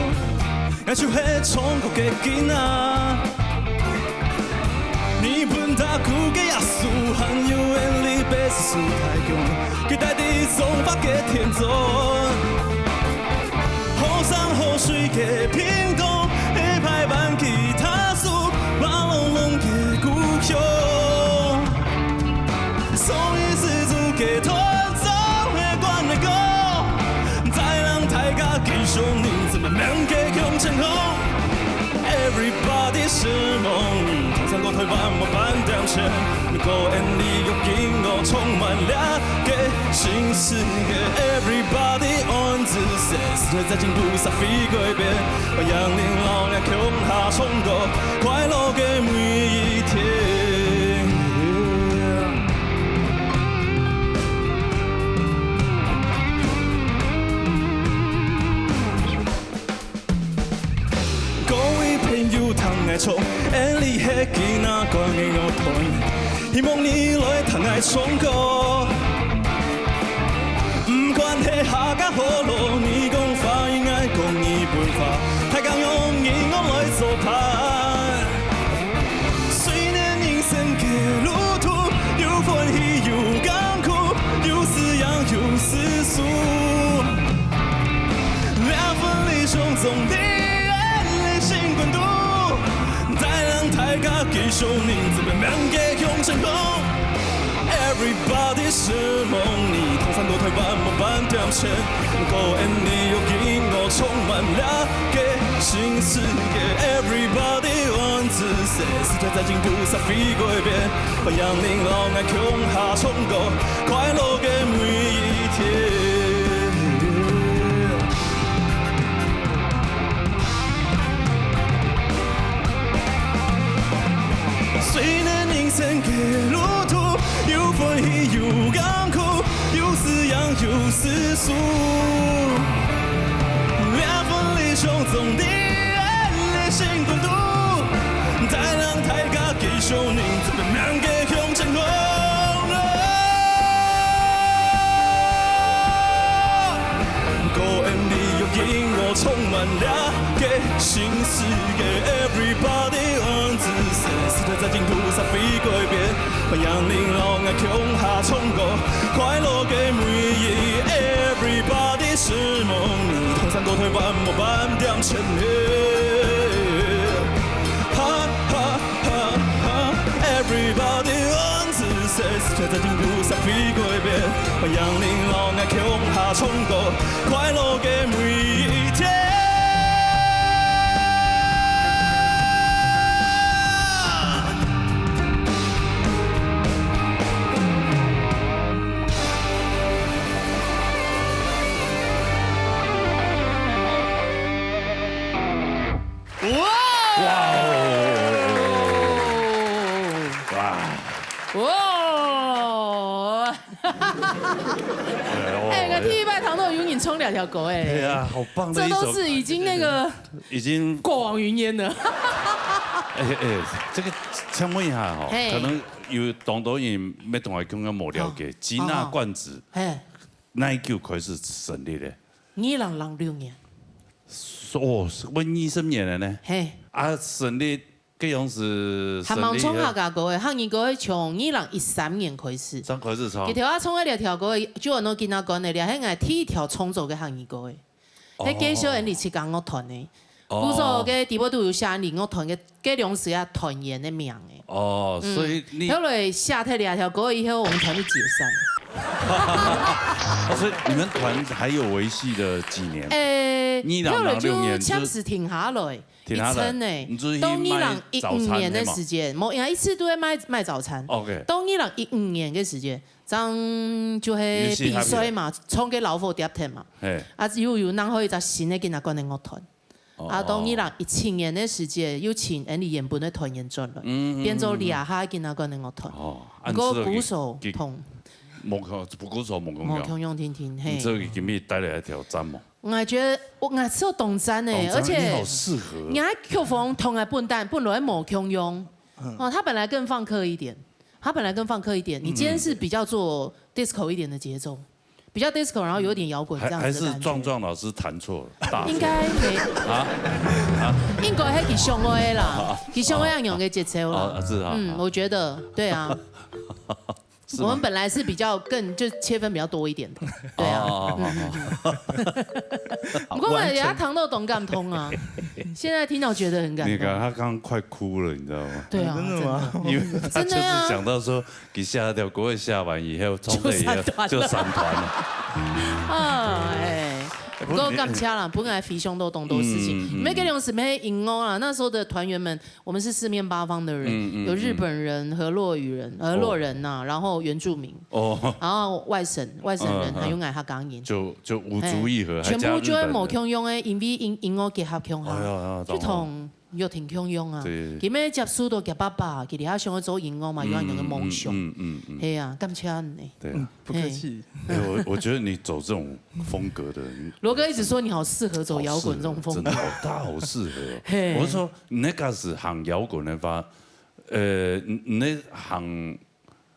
，𠊎就係唱歌个今仔。日本打鼓个耶穌，還有𠊎俚貝斯手大強，佢帶來中華个天尊。 好山好水个屏東，係排灣吉他手，馬龍龍个故鄉。所以世界个團長係關愛哥，帶領大家繼續認真，面向向前行。Everybody是夢，通山過台灣無半點錢，不過𠊎俚有音樂充滿了个新世界。Everybody on 時代在進步，社會改變，歡迎你摎𠊎共下唱歌，快樂个每一天。各位朋友，聽𠊎唱，𠊎俚係今仔關个樂團。 希望你來聽𠊎唱歌。毋管係客家河洛，你講華語，𠊎講日本話，大家用音樂來做伴。雖然人生个路途有歡喜有艱苦，有時贏有時輸。這份理想總在𠊎个心肝肚。 帶領大家繼續認真，面向向前行。Everybody是夢，你通山過台灣無半點錢，不過𠊎俚有音樂充滿了个新世界。Everybody on 時代在進步，社會改變，歡迎你摎𠊎共下唱歌，快樂个每一天。 雖然人生个路途有歡喜有艱苦，有時贏有時輸。這份理想總在𠊎个心肝肚，帶領大家繼續認真，面向向前行。 歌聲裡有音樂充滿了个新世界。Everybody on the stage，時代在進步，社會改變，歡迎你摎𠊎共下唱歌，快樂个每一夜。Everybody是夢，你通山過台灣無半點錢。哈哈哈哈，Everybody on the stage，時代在進步，社會改變，歡迎你摎𠊎共下唱歌，快樂个每一天。 哇！哇哦！哇！哇！哎，我第一擺聽著有人唱這條歌哎。對啊，好棒的一首歌。這都是已經那個已經過往雲煙了。哎哎，這個請問一下哈，嘿。可能有當多人沒懂，還剛剛沒了解，好。吉娜冠子，好好。嘿。哪一久開始成立的？二零零六年。哦，是問二十年了呢。嘿。啊，成立 該樣是還吂唱客家歌个，客語歌个從二零一三年開始。正開始唱。佢頭下唱个這條歌个，就安到今仔關个，這係𠊎第一條創作个客語歌个。哦。係介紹𠊎俚自家樂團个。哦。故所个底背肚有寫𠊎俚樂團个，該當時啊團員个名个。哦，嗯。所以你後來寫忒這條歌以後，我們團就解散。哦，所以你們團還有維繫的幾年？誒，二零零六年就後來就暫時停下來。 停下來。一陣呢，你就去賣早餐个嘛？到二零一五年个時間，無，因為一直都在賣，賣早餐。OK。到二零一五年个時間，正就係比賽嘛，你先合作。唱个老火碟天嘛。嘿。啊，又有弄好一隻新个今仔關个樂團。啊，到二零一七年个時節，又請𠊎俚原本个團員轉來，變做這下今下个樂團。哦，毋過鼓手同無共，鼓手無共樣。無共樣定定，嘿。你這個今日帶來一條讚無？我覺得𠊎係當讚呢，哦，而且你好適合。你看曲風同𠊎本旦本來無共樣，哦，他本來更放克一點，他本來更放克一點，你今天是比較做 disco 一點的節奏，比較 disco，然後有點搖滾這樣子的感覺。還還是壯壯老師彈錯了，大錯。應該沒啊，應該係佢想愛个啦，佢想愛恁樣个節奏啦。哦，是啊。嗯，我覺得對啊。是嗎我們本來是比較更就切分比較多一點的，對啊。哦哦哦哦不過我也要談到懂感通啊，現在聽到覺得很感動。你看他剛剛快哭了，你知道嗎？對啊，真的嗎？因為他就是想到說，你下掉，國會下完以後，從這以後就散團了就散團了。啊，哎，不過感謝啦，本來非常多懂多事情，嗯嗯沒給你們什麼音樂啦。那時候的團員們，我們是四面八方的人，嗯嗯有日本人、河洛語人、河洛人呐，然後原住民，哦，然後外省外省人，嗯嗯還有𠊎客家人，就就五族一和，全部就係無共樣个，還加日本人。因為音音樂結合共下，哎呀哎呀就同又挺共樣啊。對佢們接觸到佢爸爸，佢哋想要做音樂嘛，有恁樣个夢想。嗯嗯嗯，係啊，感謝你。對啊。不客氣。哎，我我覺得你走這種風格的，羅哥一直說你好適合走搖滾這種風格真的。好大好適合哦。嘿我是說，你那個是行搖滾的話，呃，你你那行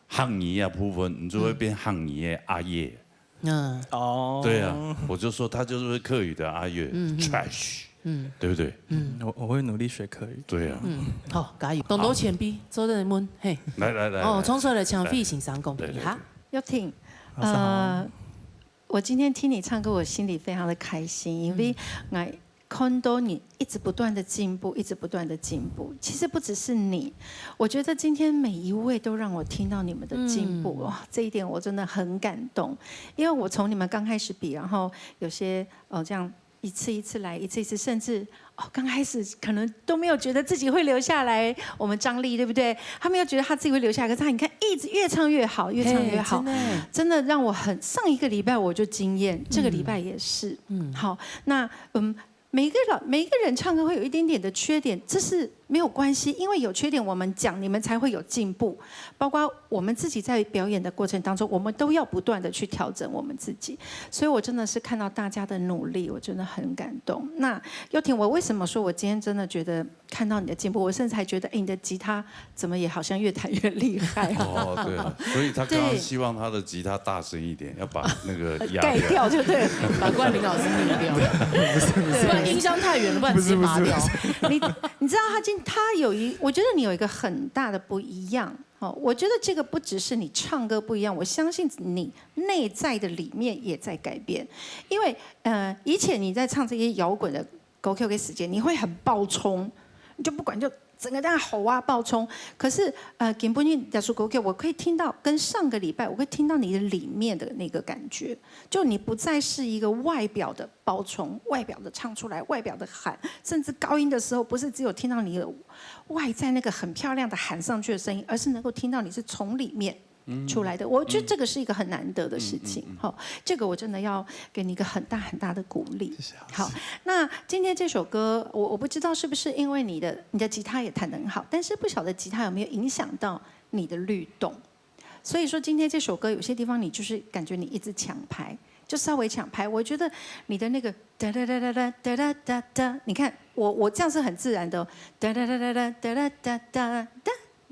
行業的部分，你就會變行業的阿月。嗯哦，對啊，我就說他就是客語的阿月，trash，嗯對不對？我我會努力學客語。對啊，嗯，好，加油！懂多錢幣，做得問，嘿。來來來，哦，來衝出來搶飛行三公里哈。玉婷，老師好呃，我今天聽你唱歌，我心裡非常的開心，因為我看到你一直不斷的進步，一直不斷的進步。其實不只是你，我覺得今天每一位都讓我聽到你們的進步，嗯哇，這一點我真的很感動。因為我從你們剛開始比，然後有些呃這樣一次一次來，一次一次，甚至哦剛開始可能都沒有覺得自己會留下來，我們張力對不對？他沒有覺得他自己會留下來，可是他你看一直越唱越好，越唱越好。嘿真的真的讓我很上一個禮拜我就驚豔，這個禮拜也是。嗯好，那嗯，每一個老每一個人唱歌會有一點點的缺點，這是沒有關係，因為有缺點我們講，你們才會有進步。包括我們自己在表演的過程當中，我們都要不斷的去調整我們自己。所以我真的是看到大家的努力，我真的很感動。那又婷，我為什麼說我今天真的覺得看到你的進步，我甚至還覺得，哎，你的吉他怎麼也好像越彈越厲害。哦，對啊，所以他剛剛對希望他的吉他大聲一點，要把那個壓蓋掉就對了。把冠霖老師灭掉，不然音箱太遠了，不然直接拔掉。你你知道他今他有一，我覺得你有一個很大的不一樣哦。我覺得這個不只是你唱歌不一樣，我相信你內在的裡面也在改變。因為呃，以前你在唱這些搖滾的歌曲的時間，你會很爆衝，你就不管就整個這樣吼啊爆衝。可是呃，今晡日這首歌曲，我可以聽到跟上個禮拜，我會聽到你的裡面的那個感覺，就你不再是一個外表的爆衝，外表的唱出來，外表的喊，甚至高音的時候，不是只有聽到你的外在那個很漂亮的喊上去的聲音，而是能夠聽到你是從裡面出來的。我覺得這個是一個很難得的事情，哈，這個我真的要給你一個很大很大的鼓勵。謝謝老師。好，那今天這首歌，我我不知道是不是因為你的你的吉他也彈得很好，但是不曉得吉他有沒有影響到你的律動。所以說今天這首歌有些地方你就是感覺你一直搶拍，就稍微搶拍。我覺得你的那個噠噠噠噠噠噠噠噠噠，你看我我這樣是很自然的哦，噠噠噠噠噠噠噠噠噠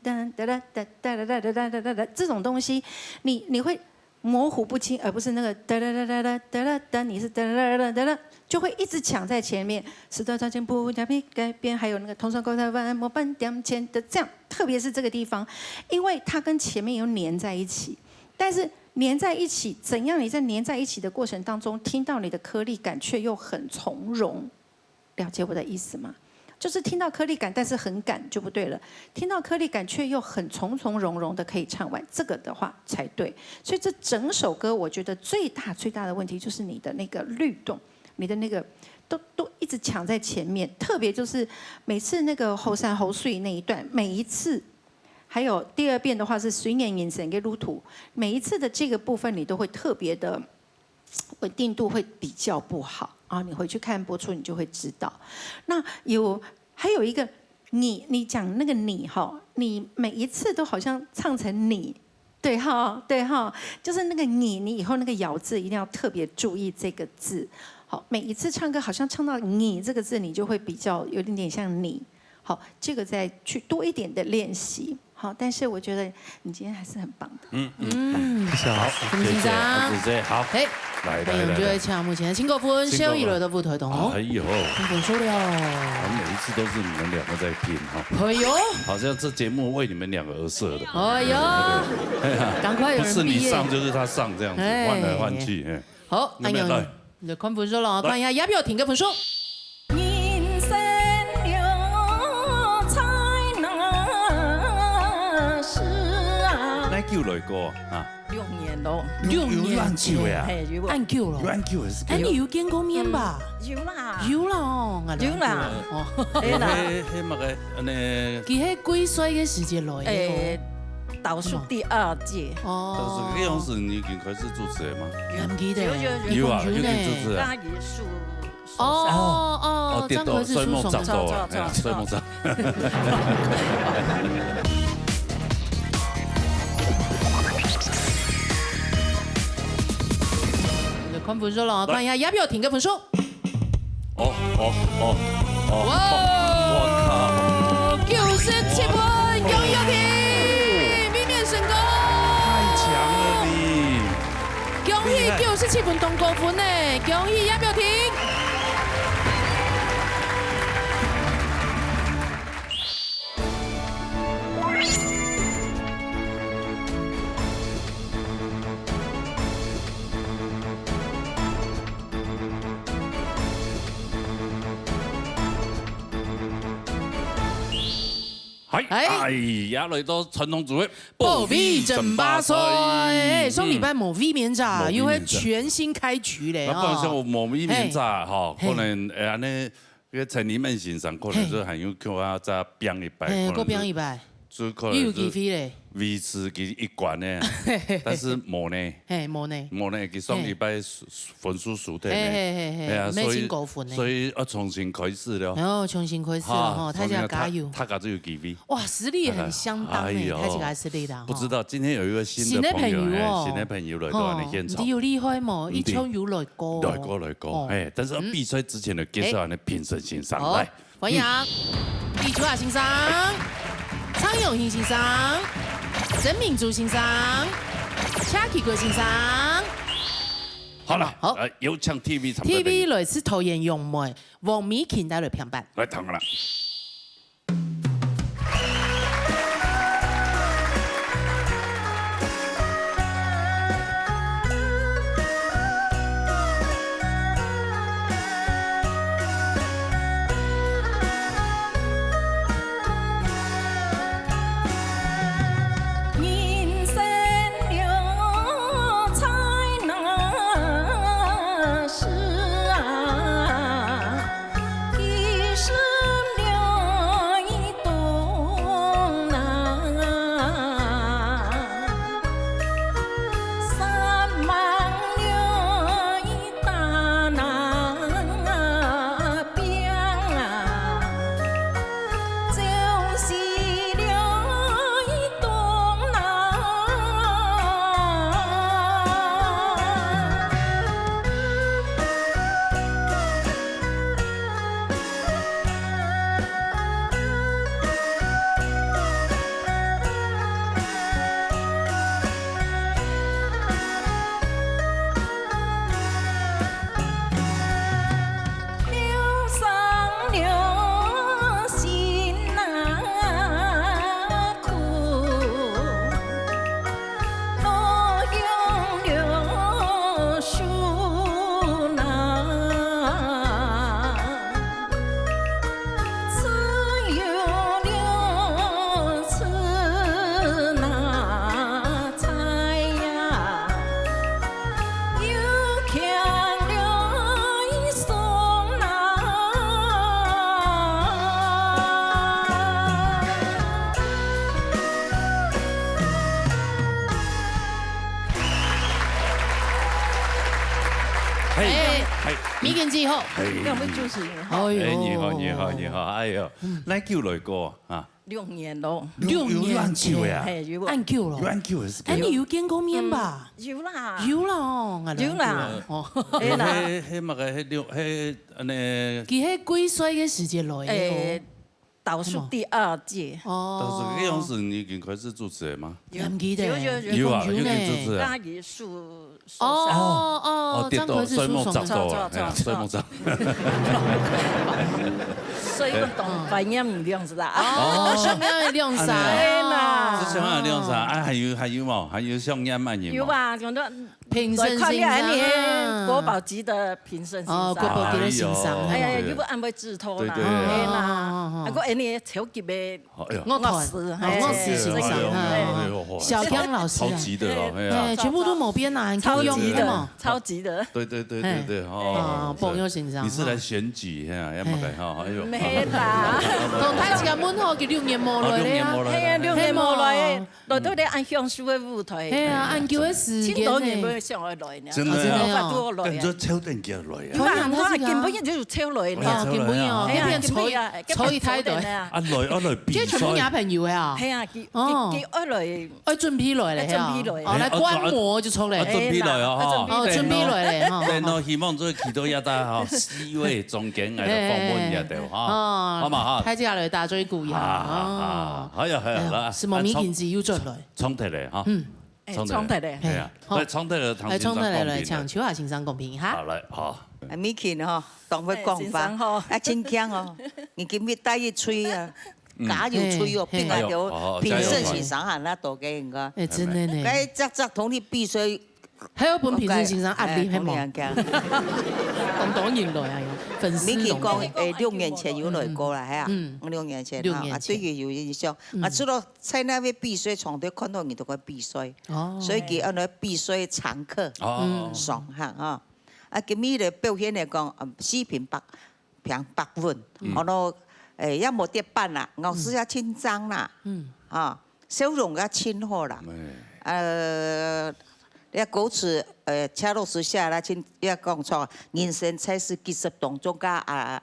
噠噠噠噠噠噠噠噠噠噠，這種東西，你你會模糊不清，而不是那個噠噠噠噠噠噠噠噠，你是噠噠噠噠噠噠，就會一直搶在前面。時代超前不加改變，還有那個同窗口台灣末半點前的這樣，特別是這個地方，因為它跟前面又黏在一起，但是黏在一起，怎樣你在黏在一起的過程當中，聽到你的顆粒感卻又很從容。了解我的意思嗎？就是聽到顆粒感，但是很趕就不對了。聽到顆粒感卻又很從從容容的可以唱完，這個的話才對。所以這整首歌，我覺得最大最大的問題就是你的那個律動，你的那個都都一直搶在前面，特別就是每次那個後山後水那一段，每一次，還有第二遍的話是水眼眼神跟路途，每一次的這個部分你都會特別的穩定度會比較不好。啊，你回去看播出，你就会知道。那有，还有一个你，你讲那个你吼，你每一次都好像唱成你，对哈，对哈，就是那个你，你以后那个咬字一定要特别注意这个字。好，每一次唱歌好像唱到你这个字，你就会比较有点点像你。好，这个再去多一点的练习。好，但是我觉得你今天还是很棒的。嗯，谢谢老师。陈先生，姐姐，好，嘿，来那我们就来来会请目前的陈国芬、陈国芬小雨来到舞台当中哎，呦，陈国芬了。每一次都是你们两个在拼哈，哎呦，好像这节目为你们两个而设的。哎呦，赶快有不是你人毕业。上就是他上这样子，哎换来换去。哎，好，有没有安阳，你的看分数了，看一下要不要听个分数。人生有才那是啊，哪久来过啊？六年咯，六年有有恁久呀？嘿，如果恁久了有。恁久也是哎，你有见过面吧？有啦，有啦哦，有啦，哦，对啦，黑黑么个那佢係几岁个时节来的诶，倒数第二届，哦。哦，但是这样子你已经开始主持了吗？唔记得。有有有啊，有有去主持啊。那也是哦哦哦，对，张可是睡梦书虫长透啊，照照哎呀，睡梦长。你的看分数了，看一下要不要听个分数。哦哦哦哦！哇，九十七分，恭喜玉婷，卫冕成功。太强了你！恭喜九十七分当高分呢，恭喜叶表婷。嗨，哎哎呀，来到传统组合保卫争霸赛，哎，上礼拜无卫冕者，无卫冕者又会全新开局嘞，那不然像哦。我某一年在哈，嘿可能哎，安尼个陈立门先生可能就还有叫他再变一摆，嘿，可能过变一摆，就可能又有机会嘞，维持佢一关呢，但是无呢，嘿，无呢，无呢，佢上礼拜分数输掉嘿呢。嘿嘿嘿，哎呀，没所以进高分呢。所以要重新开始了。然后重新开始了哈，他所以家加油。他他自己有机会。哇，实力也很相当哎，哎呦他自家实力的哈。不知道今天有一位新新的的朋友，朋友哦哎，新的朋友来到我们现场你。有厉害冇？嗯一场有来过。来过来过哦，哎，但是比赛之前呢，介绍我们评审先生好来。，欢迎啊，李秋雅先生、苍永兴先生、曾敏珠先生、夏启国先生。好了，好来有请T V参赛 T V 朋友来自桃园杨梅，王美琴带来评判。来听啦。嘿，哎，嘿，美琴姐好。嘿。兩位主持人好。哎呦。哎，你好，你好，你好。哎呦，嗯。哪久來過啊？六年咯。六，六年有恁久呀？嘿，有啊。恁久咯。有恁久的時間。哎，你有見過面吧？嗯，有啦。有啦哦，有啦。哦。哎啦。嘿，嘿，麼个，嘿，六，嘿，恁呢。佢係幾歲个時節來个哦？哎， 倒數第二屆。哦。但是該樣時你已經開始主持了嗎？有，毋記得。有，有，有。有啊，有已經主持了。嘉義樹，樹上。哦，哦，哦，對，張開始樹上。睡目zap到，哎呀，睡目zap。所以講當懷念你樣子啦。哦，想念你樣子啊。哎呀。是想念你樣子啊，啊，還有，還有無？還有想念麼人無？有啊，講到 評審先生啊。來看你恁呢，國寶級的評審先生。哦，國寶級的先生，哎呀，哎呦。又毋會恁會自討啦，對，對，對。哎啦，哦，哦，哦。啊，還恁呢超級的哎呀。樂團，樂師，哦，樂師先生，哎呦，哎呦，哎呦，哎呦，小強老師啊。超級的哦，哎呀。哎，全部都無變啊，很超級的，強的嘛。超級的。對，對，對，對，哎。對，哦，啊，朋友先生，你是來選舉，哎呀，要麼个哈，哎呦。毋係啦。同大家問候，佢六年無來了呀。哦，六年無來了。哎呀，六年無來了。嘿嘛。 來到這恁享受个舞台。係啊，恁久个時間呢。真多人都想愛來呢。真的啊。無法度來啊。感覺超等佢來啊。有啊，我根本就超來呢。哦，根本哦，哎呀，那邊坐，根本啊，坐一大堆。根本坐等啊。啊，來，啊，來比賽。這全部也朋友个啊。係啊，佢，哦。佢，佢愛來，愛準備來了，愛準備來。哦，來觀摩就出來。啊，準備來啊，哈。哦，準備來了，哈。對，那希望做祈禱一下哈，四位中間來訪問一下，對，哈。哦，好嘛，哈。大家來打嘴鼓呀，啊，哦。啊，好呀，好呀，哎呀，來，什麼美琴姐又轉來。 唱忒咧，哈。嗯。哎，唱忒咧。唱忒咧，嘿，係啊。好。來，唱忒咧，同先生講評。來，唱忒咧，來，請秋霞先生講評一下。好，來，好。啊，美琴吼，當會講話。哎，先生好。啊，真強哦。你今日帶一吹啊，嗯。加油吹哦，嘿，嘿。並且有哎呦，好，好，評審先生還那多个應該。加油，加油。哎，真的呢。該隻隻同你比賽，還有分評審先生壓力，哎，係無？同你一樣。當多人來啊，有粉絲攏來。美琴講，哎，六年前有來過啦，嗯。係啊。嗯。六年前，六年前。哈，啊，對佢有印象。嗯。啊，除了 在該位比賽，常常看到你都在比賽，哦。所以佢安到比賽常客，哦。嗯。常客啊。啊，今日个表現來講，嗯，四平八，平八穩，嗯。安到，誒，也無跌板啦，咬字也真正啦，嗯。啊，笑容也真好啦。哎。呃，也歌詞，呃，車老師寫啦，真，也講錯，人生在世幾十當中，甲啊，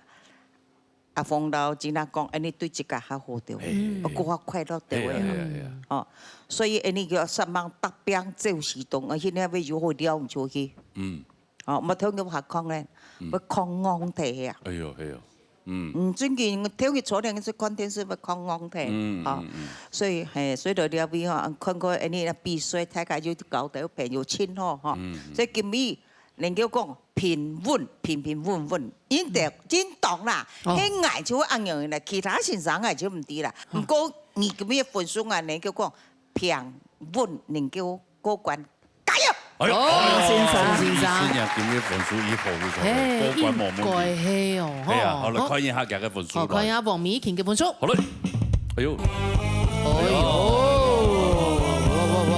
阿峰老師那講，恁呢對自家較好對，嘿。我過較快樂對。嘿啊，嘿啊，嘿啊。哦，所以恁呢叫煞猛搭拚走時動，而且你還會有好了你就去。嗯。哦，莫聽佢話講咧，嗯。會空戇忒啊。哎喲，哎喲，嗯。嗯，最近聽佢昨天去看電視會空戇忒，嗯，哦，嗯，嗯。所以，嘿，所以就了解吼，看過恁呢比賽，大家有交到朋友親吼，吼。嗯，嗯。所以今日 能夠講平穩，平平穩穩，應該，嗯。應當啦，哦。係𠊎就恁樣啦，其他先生𠊎就毋知啦。哦。毋過你今日分數啊，能夠講平穩，能夠過關，加油！哎喲，哦，先生，先生。你今日分數以後就嘿，過關無問題。應該係哦，係啊，吼。好，來看一下佢个分數，好，看一下黃美琴个分數。好嘞。 哎喲。哎喲，哇，哇，哇，哇。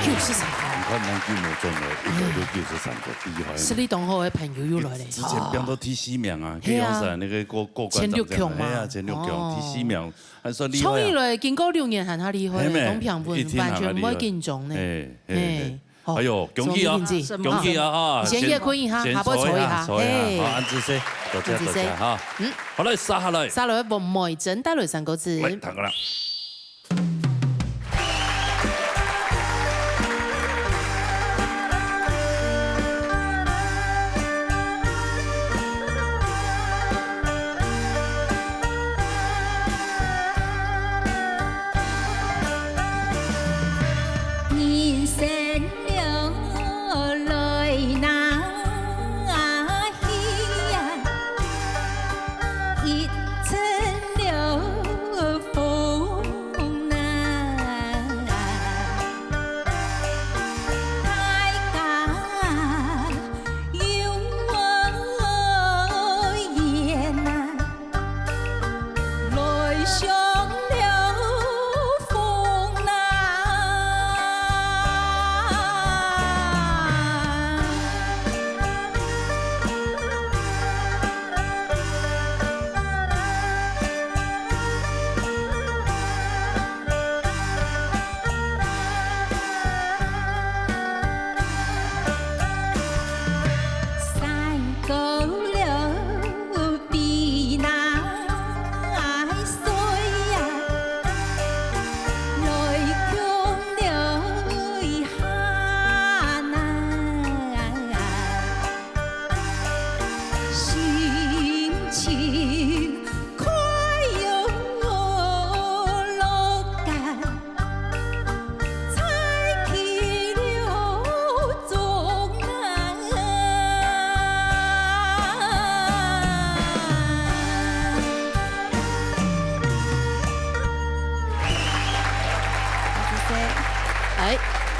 九十三分。你看，恁久無轉來，一來就九十三分，厲害。實力當好个朋友又來了。之前變到第四名啊，係啊。該樣子啊，那個過，過關前六強嘛。哎呀，前六強，哦。第四名，還算厲害啊。創意了，經過六年還較厲害，係咩？當平穩，一定還較厲害。完全毋會緊張呢。哎，哎，哎。哎。 好，哎喲，恭喜啊，恭喜啊，哈，先歇睏一下，先，下背坐一下，坐一下，嘿。好，恁仔細，多謝，恁仔細。多謝哈。嗯。好，來，續下來。續下來，黃美珍帶來三個字。來，聽過啦。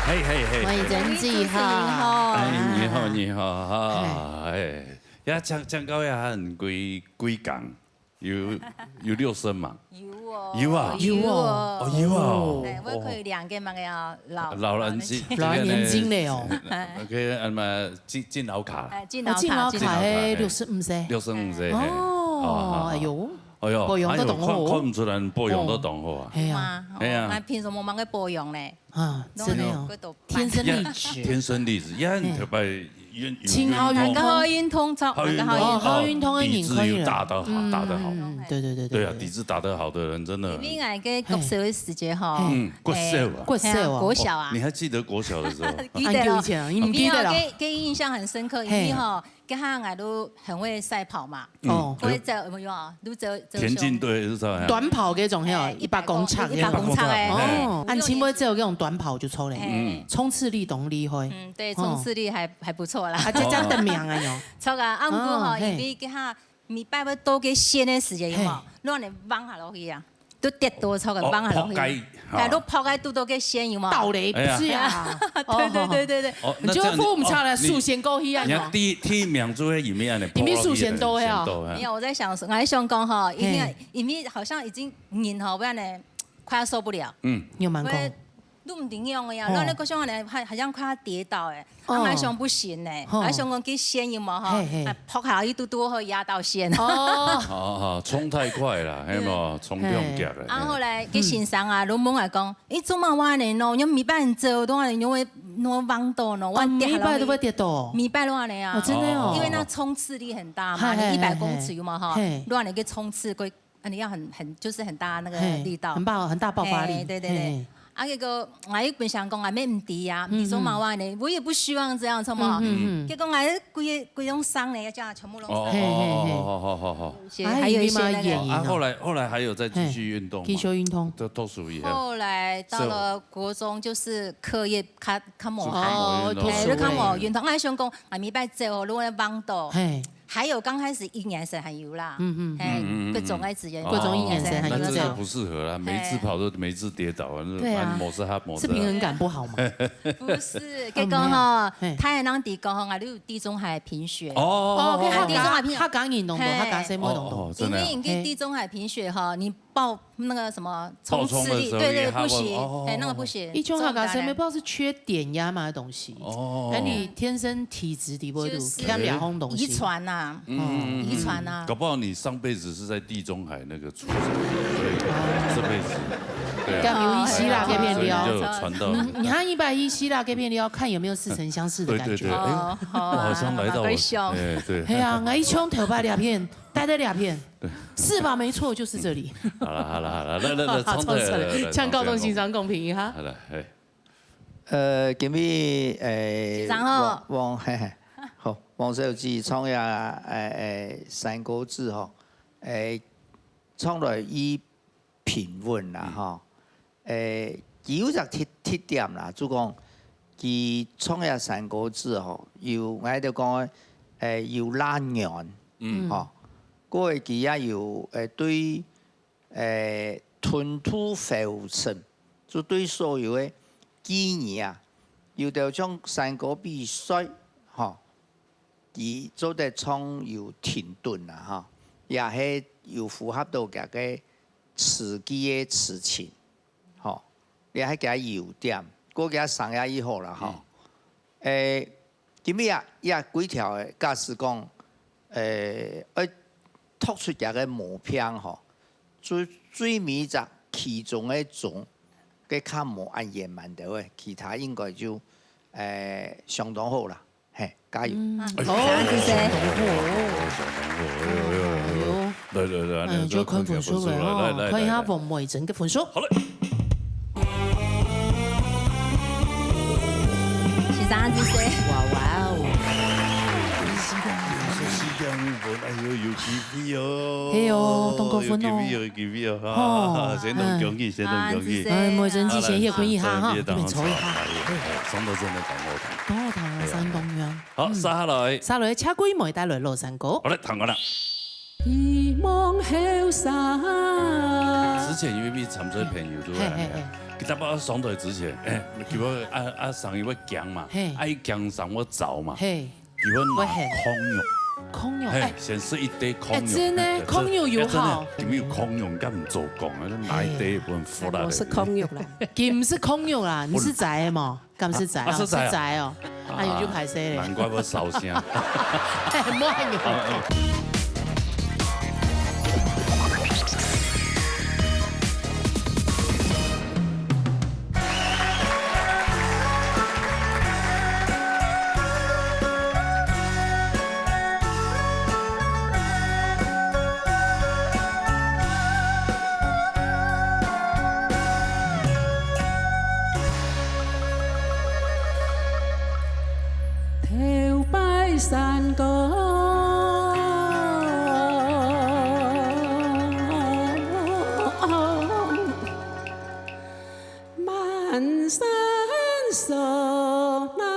嘿嘿嘿，欢迎珍姐哈。哎，你好，你好哈，哎，呀，唱唱歌呀，很贵贵港，有有六声嘛？有哦，有啊，有哦，哦有啊，哎，我可以两个嘛个哦，老老人机，老人年金嘞哦。OK，那么敬敬老卡，哎，敬老卡，敬老卡，敬老卡，嘿，六十五岁，六十五岁，哦，哎呦，哎呦，保养得当好，看看不出来，保养得当好啊，哎呀，哎呀，那凭什么忙个保养嘞？ 啊，真的哦，天生丽质，天生丽质，也很特别，运青好运通，好运通，超好运通，好运通的人可以了，底子有打得好，打得好，嗯，对对对对啊，底子打得好的人真的，因为俺个国小的时节哈，嗯，国小啊，国小啊，国小啊，你还记得国小的时候？记得了，以前啊，你们记得了？给给印象很深刻，因为哈，跟他俺都很会赛跑嘛， 哦，会走有没有？都走走田径队是啥呀？短跑那种，嘿，一百公尺，一百公尺哎，哦，按青波只有那种短跑就抽嘞，冲刺力动力会，嗯，对，冲刺力还还不错啦。啊，这这样的名啊哟，超个，啊，毋过吼，因为给他每摆要到个线的时间有无？乱的往下落去啊。 都跌倒，超个放下落去，哎，都抛开肚兜个线有吗？倒雷不是呀，对对对对对，你就扶唔起来，首先过去啊。你看第第一名就会里面的，里面首先都会啊。没有，我在想说，我还想讲哈，一定因为好像已经人哈，不然呢，快要受不了。嗯，你有蛮讲。都唔定样个呀，那那个时候呢，还好像快要跌倒哎。 啊，还想不行呢，还想讲去线有无吼？哎，扑下去嘟嘟好压到线。哦，好好，冲太快了，还有没有？冲太急了。啊，后来去先生啊，拢问来讲，诶，做么我呢喏，你每摆走都啊，你会弄忘到喏，我每摆都会跌倒，每摆都啊，哦，真的哦，因为那冲刺力很大嘛，你一百公尺有嘛哈，乱了一个冲刺过。 啊，你要很很就是很大那个力道，很爆很大爆发力，对对对。啊，结果我又本想讲啊，没问题啊，你说嘛话呢，我也不希望这样，知道吗？结果我规个规种伤呢，要叫他全部弄伤，哦，好好好好，还有一些那个，啊，后来后来还有再继续运动，继续运动，都都属于。后来到了国中，就是课业看看我，哦，哎，就看我运动，我还想讲，啊，每摆走，如果帮到，嘿。 还有刚开始一年生还有啦，嗯嗯，哎，各种爱子也，各种一年生还有这样，不适合啦，每一次跑都每一次跌倒，对啊，某次他某次是平衡感不好嘛？不是，跟讲哈，他也让底讲哈，你有地中海贫血，哦，OK，他地中海贫，他讲你懂懂，他讲什么懂懂，因为你跟地中海贫血哈，你报那个什么冲刺力，对对，不行，哎，那个不行，一种他讲什么不知道是缺碘呀嘛的东西。 哦，那你天生体质底部就欠两种东西，遗传呐，嗯，遗传呐，搞不好你上辈子是在地中海那个出生，所以这辈子，对啊，有一些啦，这片料，所以就传到，你看一百一十啦，这片料，看有没有似曾相识的感觉。对对对，哎，我好像来到我，哎对，哎呀，我一冲头发两片，呆在两片，是吧？没错，就是这里。好了好了好了，来来来，唱高中欣赏公平一下。好了，哎。 呃，今日诶，先生好。王王嘿嘿，好，王小姐唱呀，诶诶，山歌子吼，诶，唱來以平穩啦吼，诶，佢有隻特特點啦，就講佢唱呀山歌子吼，有𠊎就講，诶，有拉軟，嗯，吼，過佢也有誒對。 誒，吞吐浮沉，就對所有个記憶啊，有兜像山歌比賽，吼，佢做得唱有停頓啊，吼，也係有符合到佢个詞句个詞情，吼，也係佢个優點，過佢个聲也已好啦，吼。誒， 今日啊，這幾條个，假使講，誒，愛讀出佢个毛病吼，最最尾隻其中个種，个較無恁圓滿个，其他應該就，誒，相當好啦，嘿，加油！嗯，好，謝謝。哎呦，哎呦，哎呦，來來來，哎，就看分數了哦，來來來，看一下王美珍个分數。好嘞。 先生，這些。哇哇哦！四點五分，哎呦，有機會哦。係哦，當高分哦。有機會哦，有機會哦，哈，先同恭喜，先同恭喜。哎，莫真之前也可以哈，哈，你們抽一下。哎，上到真的當好聽。當好聽啊，山東人。好，接下來。接下來，車貴妹帶來老山歌。好嘞，聽過了。希望後生。之前因為參賽朋友都係恁樣。佢搭我上台之前，哎，佢會啊啊聲音會驚嘛，嘿。啊一驚聲會走嘛，嘿。佢會拿會喊。焢肉，焢肉，嘿，哎，先食一垤焢肉，哎，真的，嘿，焢肉有好。哎，真的，裡面有焢肉，你敢毋做講啊？拿一垤分佛啦。哎，我食焢肉啦。佢毋係焢肉啦，你食齋个無？敢食齋啊？啊，食齋啊。食齋哦。哎喲，就歹勢咧。難怪會燒聲。哎，莫按呢。啊，啊。 頭擺山歌，滿山嗖吶。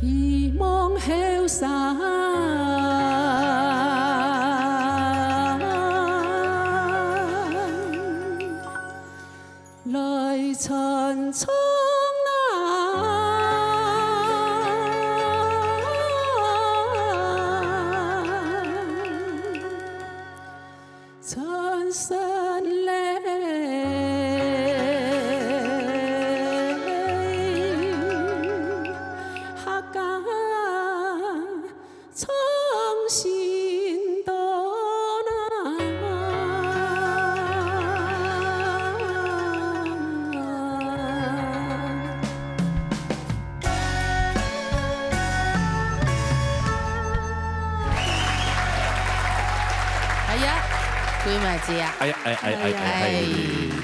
希望後生 來傳唱啊！傳承來客家 唱新歌啊。哎呀，鬼妹姐啊！哎呀，哎，哎，哎，哎，哎，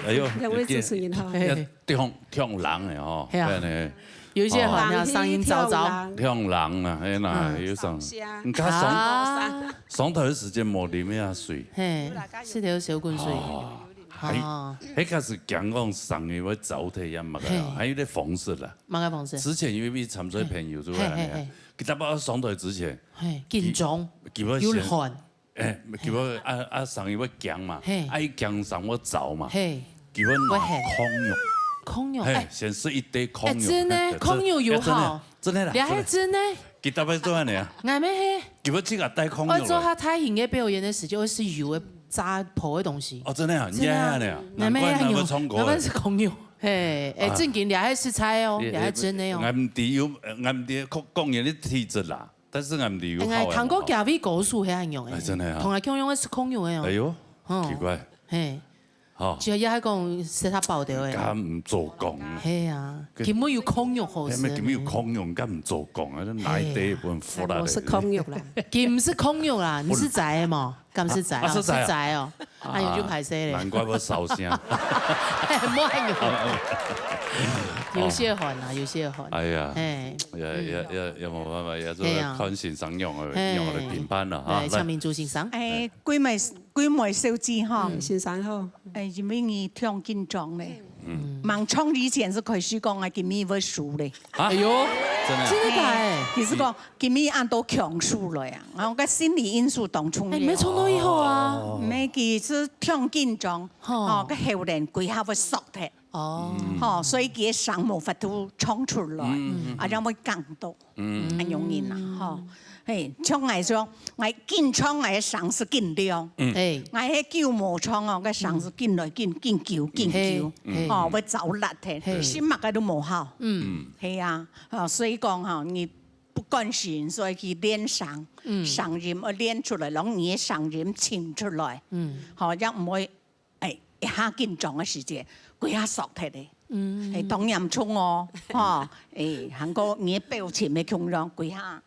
哎呦，兩位主持人好。哎，對方挺冷的吼，係啊。對呢。 有一些好像聲音燥燥。忒冷啊，哎呀，嗯。有聲。你看上，啊。上台个時間無啉遐水。嘿，食條小滾水。哦，還，哦。還開始講講聲音會燥忒也麼个啊，嘿。還有點風濕啦。麼个風濕？之前因為參賽朋友就會恁樣啊，嘿，嘿，嘿。佢搭我上台之前，嘿，緊張，佢，佢會先，有汗。 哎，佢會啊，啊，聲音會驚嘛，嘿。啊，一驚聲會走嘛，嘿。佢會拿會喊。焢肉，焢肉，嘿，哎。先食一垤焢肉，哎，真的，嘿，焢肉有好。哎，真的，真的啦，這還真的。真的。佢特別做恁樣啊。𠊎乜係。佢會自家帶焢肉來。愛做下大型个表演个時節，會食油个炸破个東西。哦，真的啊，真的啊。你也恁樣啊，難怪，𠊎乜恁樣，難怪唱歌。𠊎乜係焢肉，嘿，哎，啊。正經，這還食齋哦，哎，這還真的哦。哎，𠊎毋知有，𠊎毋知各，各人个體質啦。 但是𠊎毋知有好个無好。哎，𠊎聽過幾位歌手係恁樣个，哎，真的啊。同𠊎共樣个係焢肉个哦。哎喲，嗯。奇怪。嘿。好。主要也係講食較飽个。敢毋做講啊？係啊，佢，根本有焢肉好食呢。哎，根本有焢肉，敢毋做講啊？哪一垤分佛啦？哎，我食焢肉啦。佢毋係焢肉啦，你食齋个無？ 敢食齋啊？啊，食齋啊。食齋哦，啊，有就歹勢咧。難怪會燒聲。莫恁樣。流血汗啊，流血汗。哎呀，哎。也，也，也，也無辦法，也係，係啊。看先生仰般，嘿。仰般來評判了哈。來，來。請明珠先生。哎，桂梅，桂梅小姐哈。嗯，先生好。哎，因為你忒緊張咧。嗯。吂唱以前係開始講啊，今日會輸咧。啊？哎喲，真的啊。真的假的？哎，其實講， 今日恁多強勢來啊，然後个心理因素當重要。哎，無唱到以後啊。哦。毋係，佢係忒緊張，吼。吼，个喉嗹歸下會塞忒。哦。吼，所以佢个聲無法度唱出來，嗯，嗯，嗯。啊，正會哽到，嗯。恁樣形啊，吼。嘿，像𠊎講，𠊎緊唱，𠊎个聲係緊亮。嗯。哎。𠊎係久無唱哦，个聲係緊來緊，緊久，緊久，嘿，嘿。吼，會燥剌忒，嘿。食麼个都無效。嗯。係啊，吼，所以講吼，你 不慣性，所以去練聲，嗯。聲音要練出來，讓你的聲音清出來。嗯。吼，這樣毋會，哎，一下緊張个時節，歸下縮忒咧。嗯。哎，當嚴重哦，吼，哎，還過你的表情个共樣，歸下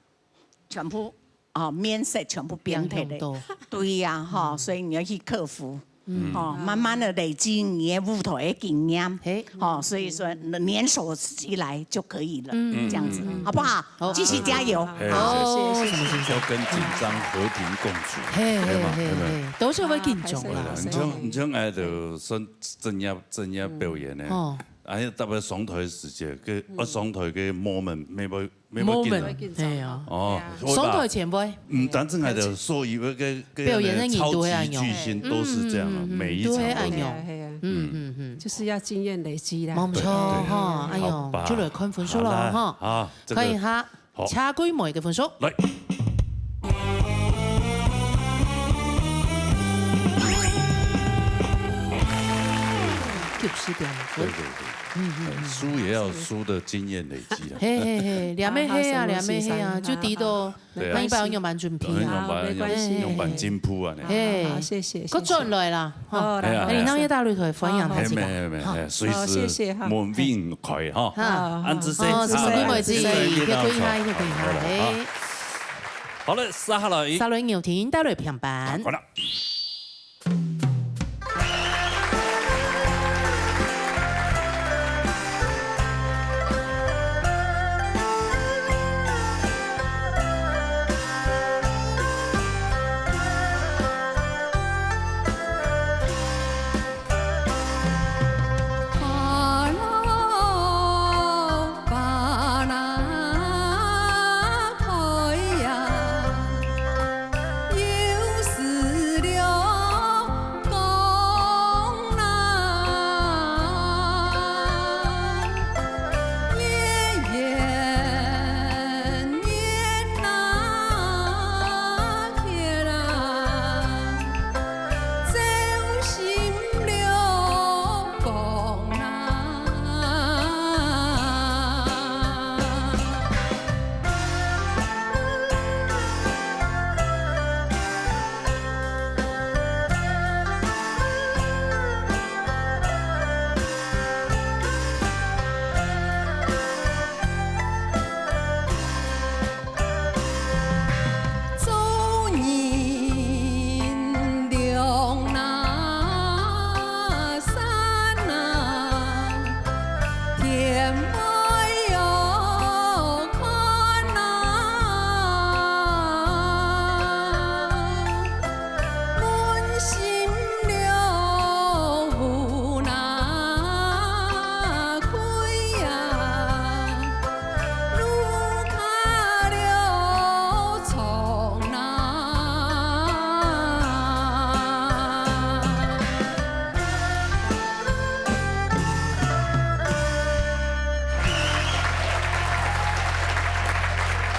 全部，哦，面色全部變忒咧。變動到。對呀，吼，嗯。所以你要去克服。 嗯。哦，慢慢地累積你的舞台的經驗。嘿。哦，所以說年手起來就可以了，嗯。這樣子，嗯。好不好？好。繼續加油。嘿，好，謝謝，謝謝。要跟緊張和平共處，嘿，嘿，嘿嘛，嘿，嘿嘛。嘿，都是會緊張啦。對啦，你像，你像哎，就算專業，專業表演呢，嗯。哦。哎，特別上台的時節，个，嗯。啊，上台个moment，每每 沒有緊張。Moment，係啊。哦，對啊。上台前會。毋單淨係就所以个，个表演个人都會恁樣。超級巨星都是這樣啊，嗯，嗯，嗯，每一場都是。都會恁樣。係啊，係啊。嗯，嗯，嗯。就是要經驗累積啦。無錯，對，對。吼，哎喲，好吧。就來看分數囉，好啦，吼。好，這個，看一下，好。車季妹个分數。來。九十點分。對，對，對。嗯，嗯，嗯。輸也要輸的經驗累積啊。嘿，嘿，嘿，兩面黑啊，好，好，兩面黑啊，好，好。就抵到 對啊。那一般用蠻準備啊。用蠻，好，沒關係。用蠻進步啊，呢。嘿。好，謝謝，謝謝。過轉來啦，吼。好，來，哎呀，哎，你那些大陸腿歡迎他這個。好，好。哎，沒，沒，沒，好。哎，隨時好，謝謝哈。門面開哈。好。恁仔細，哦，係，好，妹子，謝謝，謝謝，謝謝。別跪下，別跪下，好，好，好。哎。好了，接下來。接下來有請大陸評判。好了。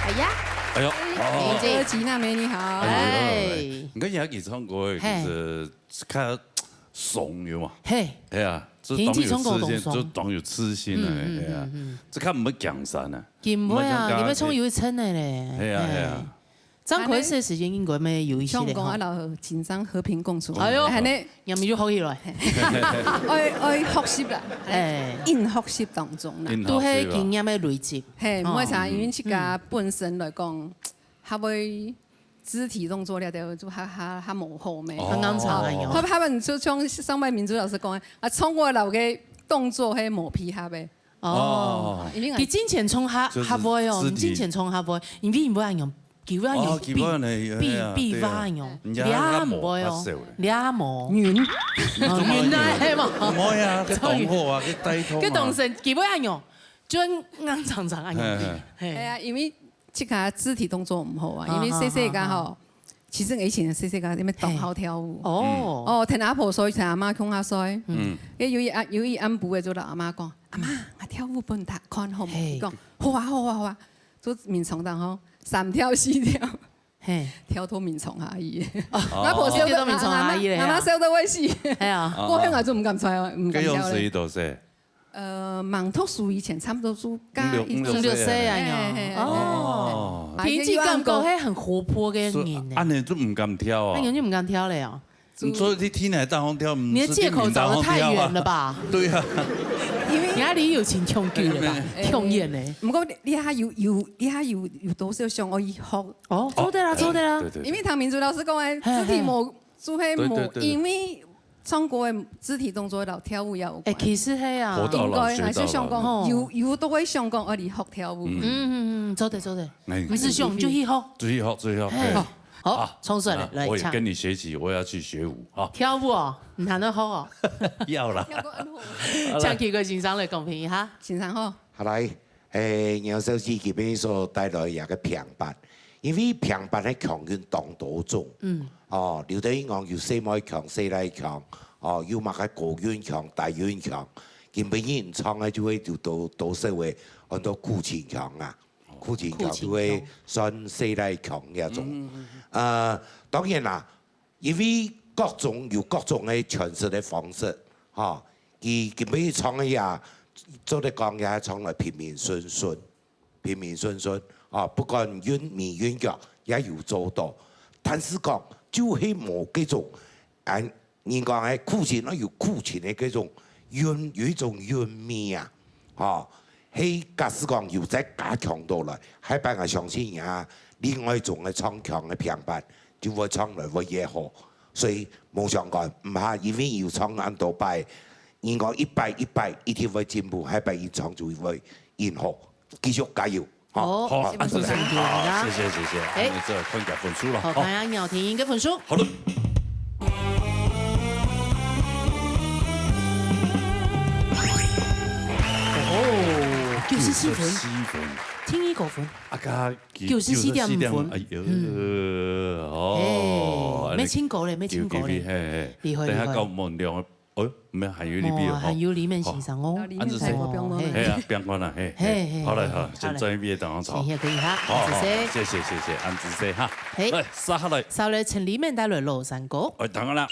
哎呀，哎呦，哎，哦。林姐。歌姬娜美你好。哎，哎。你看雅琪唱歌，嘿。就是較爽有嘛？嘿。哎呀，這當有自信，天氣唱歌當爽。這當有自信啊，嗯，嗯，哎呀，嗯，嗯。這較毋會驚山啊。毋會啊，毋會像你們唱有一層的咧。哎呀，哎呀。嘿。 張開始的時間應該乜有一些咧，像講啊，吼。老緊張和平共處，哎喲，恁呢，人民就好起來。愛，愛學習啦，哎。硬學習當中啦。硬學習啦。都係經驗的累積。嘿，哦。毋會差，因為自家本身來講，較會肢體動作了，就較，較，較無好咩。哦。剛剛唱的喲。哦。他，他們就像上擺明珠老師講的，啊，唱歌老个動作，嘿，無配合的。 哦，哦。因為佢進前唱較，就是較會哦，肢體。進前唱較會，因為毋會恁樣，佢會恁樣比，哦，佢會恁樣，比，哎呀，比劃恁樣，對啊。人家較無發燒咧。你也毋會哦，你也無。哦，你也無。哦，原來係嘛。毋會啊，佢當好啊，佢帶動啊。佢當成，佢會恁樣，就硬長長恁樣。嘿，嘿。嘿。哎呀，因為這個肢體動作毋好啊，因為細細个吼，啊，啊，啊，啊。 其實以前細細个，因為當好跳舞。嘿。哦。哦，跈阿婆睡，跈阿媽共下睡。嗯。誒，有一暗，有一暗晡誒，就摎阿媽講：「阿媽，𠊎跳舞分你看好無？」嘿。佢講：「好啊，好啊，好啊。」就眠床頂吼，三跳四跳，嘿。跳到眠床下去。哦。阿婆笑到，跳到眠床下去咧啊。阿媽，阿媽笑到會死。係啊。過後𠊎就毋敢出來，毋敢跳咧。該用誰都是？呃，吂讀書以前差不多就該五六，五六歲啊，嘿，嘿，哦，哦。平時感覺係很活潑个人呢。恁樣就毋敢跳啊。恁樣就毋敢跳了哦。你說你天台大風跳，你的借口找得太遠了吧？對啊。因為你離友情忒久了吧？哎，忒遠了。毋過你還有，有，你還有，有多少想愛學？哦，做得啦，做得啦。對，對，對。因為唐明珠老師講个，嘿，嘿。肢體模，就係模，對，對，對。因為 唱歌个肢體動作摎跳舞也有關。哎，其實係啊。活到老學到老。應該還係想講，吼。有，有都會想講，愛來學跳舞。嗯。嗯，嗯，嗯，做得，做得。哎，毋係想，就去學。就去學，就去學，嘿。嘿。好，好，啊，衝出來，那我也來唱。跟你學習，我要去學舞，哈。跳舞哦，你還能學哦。要啦。跳過恁好。好，來。請幾位先生來公平一下。先生好。好，來。 誒，楊小姐今晡日所帶來這個平板，因為平板个腔韻當多種。嗯。哦，劉德英講有細妹腔、細倈腔，哦，有麼个高韻腔、低韻腔。今晡日唱个就會有多，多少个安到古琴腔啊，古琴腔就會算細倈腔那種。嗯，嗯，嗯。呃，當然啦， 因為各種有各種个詮釋个方式，吼，佢今晡日唱个也，做得講也唱來平平順順，平平順順，啊，不管韻尾韻腳也有做到。但是講，就係無該種，恁，人講个古琴，啊，有古琴个該種韻，有一種韻味啊，吼，係假使講有再加強到來，下擺𠊎相信啊，另外一種个唱腔个平板， 就會唱來會越好。所以無相干，毋怕，因為有唱恁多擺，人講一擺一擺一定會進步，下擺人唱就會越好。繼續加油，吼。好，好，恁仔細，謝謝大家。好，謝謝，謝謝。哎。恁仔細，看一下分數了，好，吼。看一下姚婷瑩个分數。好的。哦，九十四分。九十四分。第二高分。啊，加 九十四點五分。九十四點五，哎喲，嗯。哦，哎，恁仔，乜清高咧，乜清高咧。九九九，嘿，嘿。厲害，等下到我們兩個，厲害。哦，沒有，還有李碧哦，無，還有李敏先生哦。好。恁仔細。哦，李敏先生，我不用問。嘿。嘿啊，不用管了，嘿，嘿。嘿，嘿，好了，好，嘿，先轉去別个地方坐。好嘞。先歇等一下，好，好，恁仔細。謝謝，謝謝，恁仔細哈。嘿。來，接下來。接下來，請李敏帶來老山歌。哎，當然啦。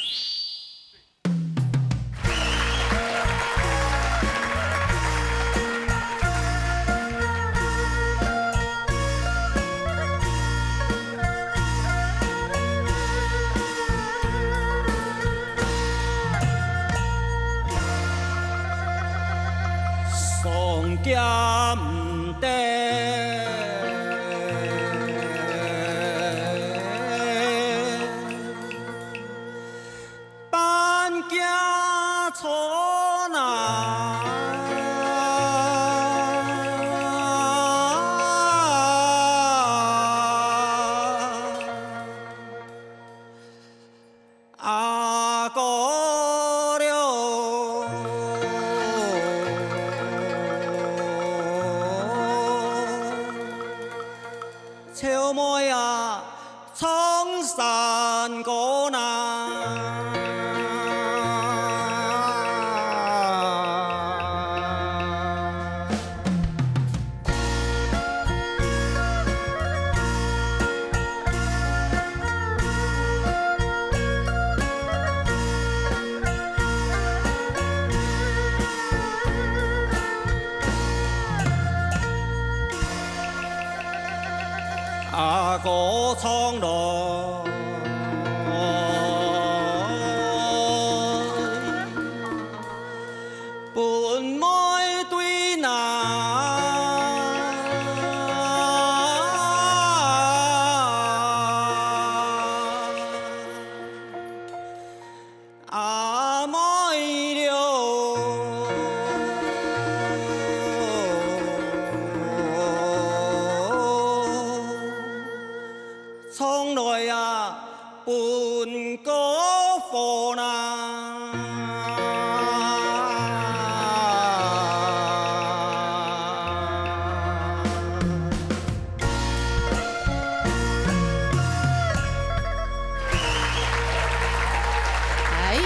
哎，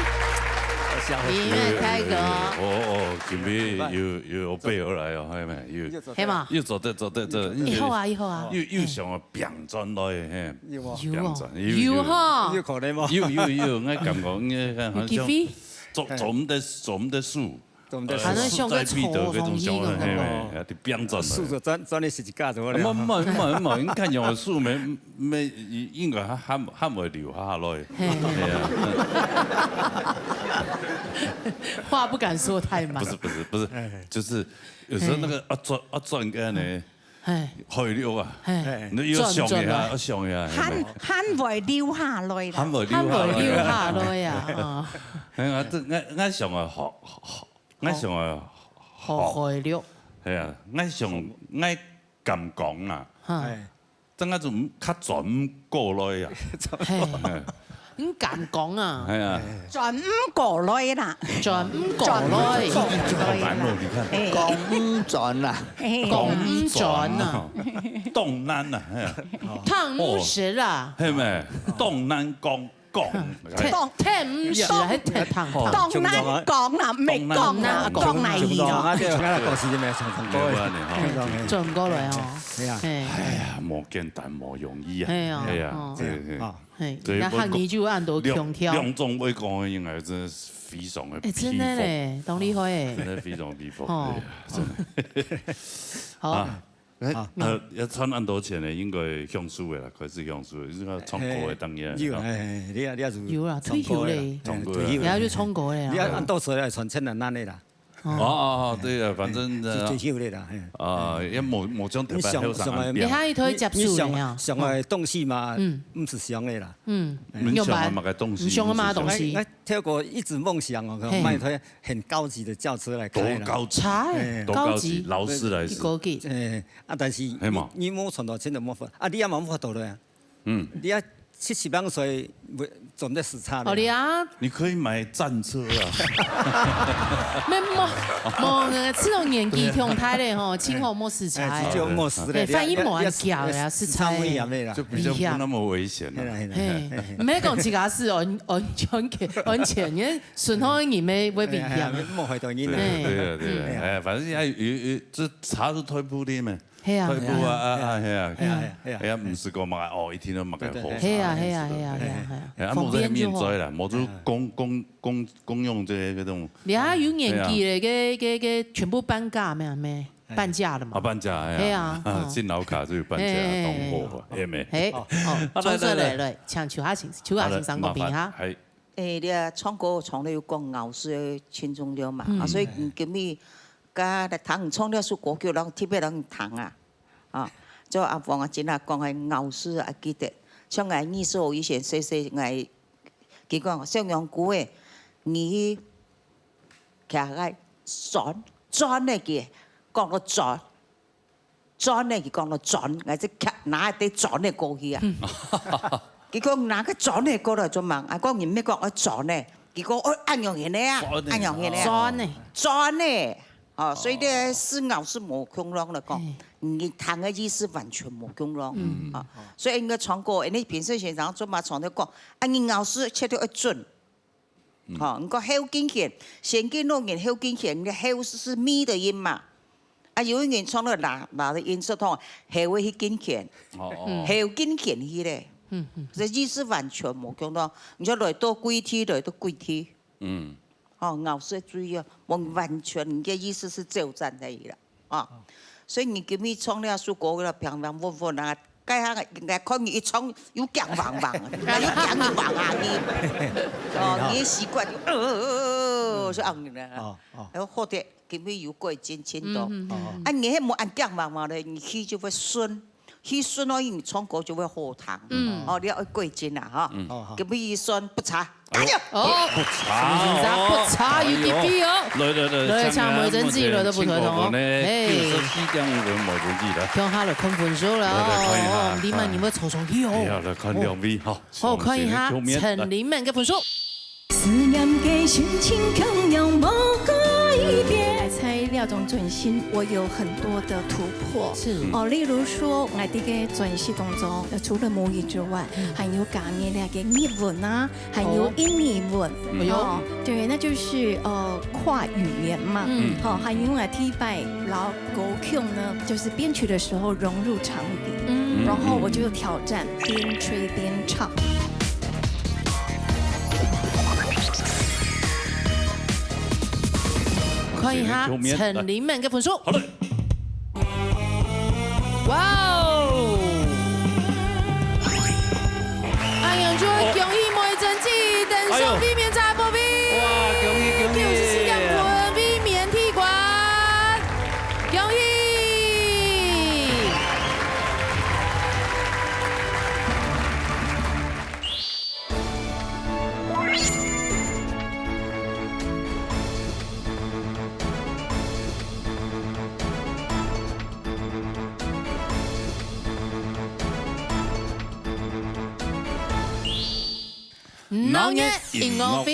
音樂泰哥。哦，哦，今晡日又，又有備而來哦，係無？又，係無？又做得，做得，做得，以後啊，以後啊。又，又想要拼轉來，嘿。有無？有哦。拼轉，有，有。有吼。有可能無？有，有，有，𠊎感覺應該好像有機會？做，做毋得，做毋得輸。對毋對？還能像个坐飛機一樣。嘿，嘿，就變轉來。樹就轉，轉去十字架就好了。無，無，無，無，你看用个樹沒，沒，應該還，還，還會留下來。嘿。對啊。話不敢說太滿。不是，不是，不是，哎。就是有時候那個，嘿。啊，轉，啊，轉个呢，嘿。海陸啊，嘿。哎。你要想一下，轉，轉來。要想一下，嘿。還，還會留下來啦。還會留下來。還會留下來啊，啊。哎呀，這，𠊎，𠊎想啊，好，好， 𠊎想啊，好，好海陸。係啊，𠊎想，𠊎敢講啊，哈。哎。這𠊎就較轉毋過來啊。嘿。嘿。你敢講啊？係啊。轉毋過來啦。轉毋過來。轉毋過來啦。好難哦，你看。哎。講毋轉啦。嘿。講毋轉啊。當難啊，係啊。聽毋識啊。係咩？當難講。 講，聽，聽毋識，還聽聽聽。當難講啦，毋係講啦，講來去哦。啊，對，𠊎來講是咩？唱，唱歌的。對啊，你哈。唱歌的。轉過來哦。係啊。嘿。哎呀，無簡單，無容易啊。係啊，哎呀，哦。對，對。啊。嘿，所以𠊎客語就恁多腔調。兩，兩種話講，應該真的是非常的佩服。哎，真的嘞，當厲害哎。真的非常佩服，哦。對啊，真的。好。啊。 哎，啊。呃，要賺恁多錢呢，應該享受的啦，開始享受的，應該唱歌的當然。有，啊。哎，哎，你也，你也是有啦，唱歌的啦，退休咧。唱歌的。哎，退休的。然後就唱歌的啦。你也恁多歲來賺錢難難的啦。哦。哦，哦，哦，對啊，反正，哎，呃，退休的啦，哎。啊，也無，無像特別後生恁樣。你想，想的，你還有一台接手的啊。你想，想的東西嘛，嗯。毋是想的啦。嗯。哎。你想的麼个東西？你想的麼个東西？哎，哎，跳過一直夢想哦，可能嘿。買一台很高級的轿車來開啦。多高級？車，哎。多高級？高級。勞斯萊斯。幾高級？哎， 啊，但是你，係嘛？你無賺到錢就無法，啊，你也無法度了呀。嗯。你也七十零歲，會，總得死差了呀。哦，你啊。你可以買戰車啊。沒，沒，沒，這種年紀重大了吼，今後莫死差。哎，就莫死了。哎，反應無恁強了，你也，你也死，死差危險了啦。就比較不那麼危險了。係啦，係啦。嘿，毋係講自家是安，安全，安全，因為順風的人會，會危險。哎，哎，莫害到人啦。對，對啊，對啊。嗯。哎，反正也有，有，這車是退步的嘛。 係啊。退步啊，啊，啊，係啊。係啊，係啊。哎呀，毋係講嘛，哦，一定要買个好車。對，對，對。係啊，係啊，係啊，係啊，係啊。哎，啊，方便就好。無在面嘴啦，無就公，公，公，公用這些，這種。你看有年紀了，係啊。个，个，个全部半價，沒有，沒，哎。半價了嘛。啊，半價，哎呀。係啊，哦。敬老卡就有半價，哎。當好啊，係無？係，哦，啊，來，來，來。重新來，來，請邱亞勤，邱亞勤先講評哈。好的，麻煩，係。 誒，你啊，唱歌從來有講咬字个輕重量嘛，嗯。啊，所以今日甲來聽唱這首歌曲，人特別人聽啊，啊，做阿芳啊，真啊講个咬字啊，記得，像𠊎二十歲以前細細，𠊎，佢講，小楊姑誒，你徛个轉，轉个佢，講到轉， 磚呢，佢講到磚，𠊎就拿一垤磚呢過去啊。佢講拿个磚呢過來做麼？啊，講人毋係講愛磚呢，佢講愛恁樣形个啊，哦，恁樣形个啊。磚呢。磚呢，哦，所以呢，字咬字無共樣來講，嘿。你聽个意思完全無共樣。嗯。啊，所以應該唱歌，因為評審先生做麼唱就講，啊，你咬字切到愛準。 嗯。吼，你講後進前，先進老人後進前，你後是，是咪的音嘛。啊，有个人唱了拉，拉的音是通後尾去進前，哦，哦。後進前去咧。嗯，嗯。這意思完全無共樣，你就來到跪地，來到跪地。嗯。吼，咬字注意哦，無完全，你个意思是走站而已啦。 啊，所以你今日唱這首歌了，平平穩穩啊，該下人家看你一唱又驚惶惶，又驚你惶下去。哦，你的習慣就，呃，呃，呃，呃，是恁樣的。哦，哦。然後或者今日有改進程度。嗯，嗯，嗯。啊，你還無恁驚惶惶咧，你氣就會順，氣順了，你唱歌就會好聽。嗯。哦，你要改進啊，哈。嗯。好，好。今日算不差。 哎喲，哦，不差哦。不差，有幾分哦。哎喲，來，來，來，來，請梅珍姐來到舞台上哦。請梅珍姐，嘿。九十四點五分，梅珍姐來。共下來看分數了哦。來，來，看一下。哦，你們，你們抽中去哦。哎呀，來看兩位哈。哦，看一下，陳琳們的分數。思念的心情同樣無改變。在廖總專心，我有很多的突破。是。哦，例如說，我這個專輯當中，呃，除了母語之外，嗯。還有加入那個日文啊， 還有印尼文，哦。哎喲。哦，對，那就是，呃，跨語言嘛。嗯。好，還有啊，第一擺老歌曲呢，就是編曲的時候融入場景，嗯。然後我就挑戰邊吹邊唱。看一下陳琳們个分數。好了。哇哦！哎呀，就恭喜梅珍姐，登上衛冕者寶位。哇，恭喜恭喜！九十四點分，衛冕第一關，恭喜！ 農業音樂會。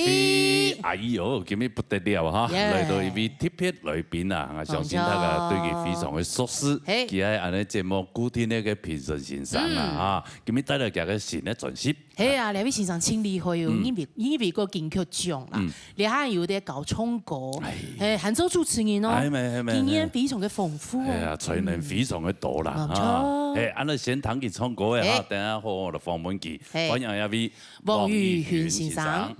哎喲，今日不得了哈，耶。來到一位特別來賓啊，相信大家對佢非常个熟悉。嘿。佢係恁呢節目固定个評審先生啊，嗯。哈，今日帶來佢个新个專輯。係啊，這位先生真厲害哦，嗯。因為，因為个金曲獎啦，嗯。你還有在搞唱歌，哎。嘿，還做主持人哦，哎，沒，沒，沒，經驗非常个豐富哦。哎呀，才能非常个多啦，嗯。啊。沒錯。嘿，恁呢先聽佢唱歌个哈，嘿。等下好好个訪問佢。嘿。歡迎一位 黃玉芬先生。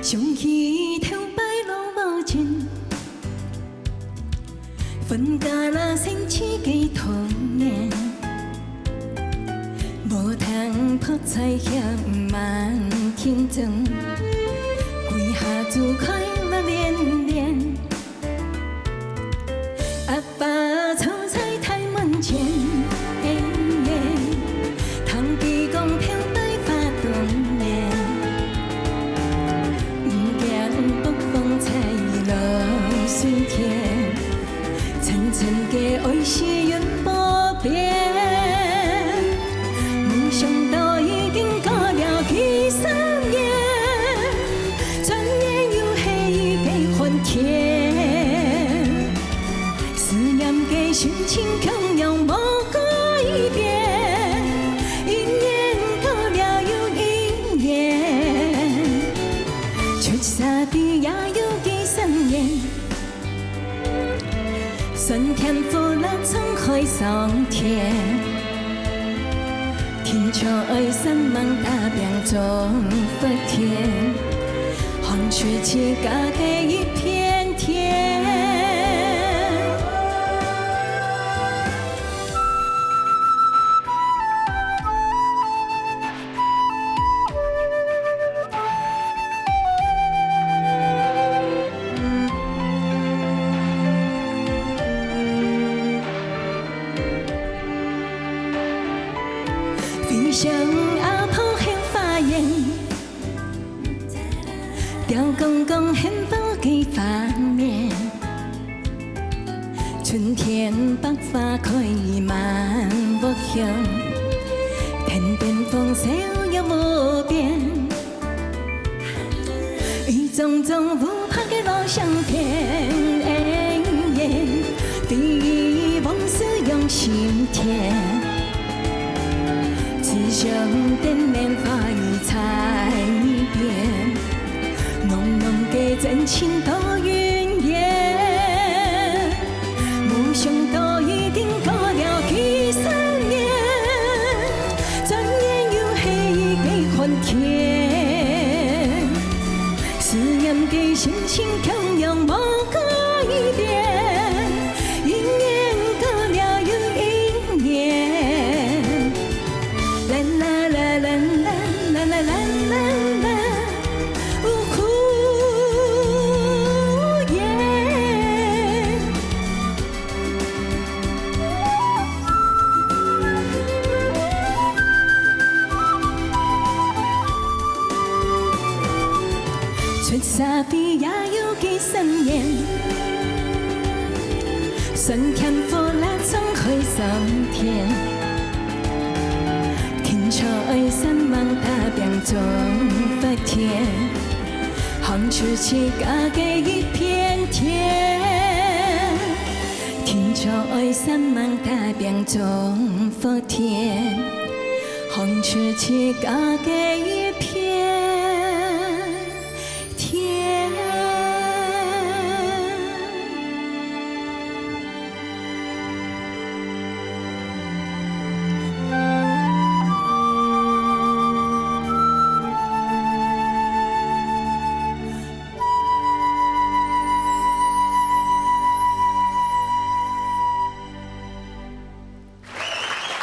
想起頭擺老母親，分家啦生趣个童年，無聽破菜香滿天鐘，歸下煮開了連連。 阿爸坐在台門前，聽佢講頭擺話童年，毋驚北風吹落水田，層層个愛惜永不變。 無想到已經過了幾十年，轉眼又係一個春天。思念个心情共樣無改變，一年過了又一年，出社會也有幾十年。 酸甜苦辣總會上天，定著愛煞猛打拚總發現，行出自家个一片天。 回想阿婆後花園，吊槓槓幸福个畫面。 春天百花開滿屋向，田邊豐收又無變。一樁樁烏白个老相片，回憶往事湧心田。只想當年花語在耳邊， 濃濃个真情到永遠。無想到已經過了幾十年，轉眼又係一個春天。思念个心情共樣無改變，一年過了又一年。啦啦啦啦啦啦啦啦啦啦。 有苦言。出社會也有幾十年，酸甜苦辣總會上天。 定著愛煞猛打拚總發現，行出自家个一片天，天朝愛山盟大病總福田，放出自家个一片天。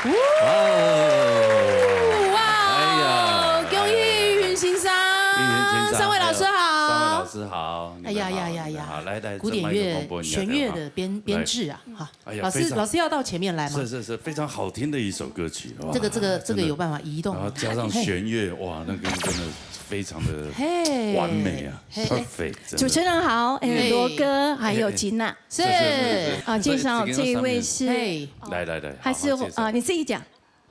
哇哦！哇哦！哎呀恭喜玉云先生，玉云先生，三位老师好。三位老师好，哎呀你们好呀呀呀你们好来来，古典乐弦乐的编编制啊，哈。哎呀，老师老师要到前面来吗？是是是，非常好听的一首歌曲，哇这个这个这个有办法移动。然后加上弦乐，哇，那个真的非常的嘿，完美啊，perfect。主持人好，哎，罗哥还有吉娜，是啊，介绍这一位是，嘿，来来来，还是啊，你自己讲，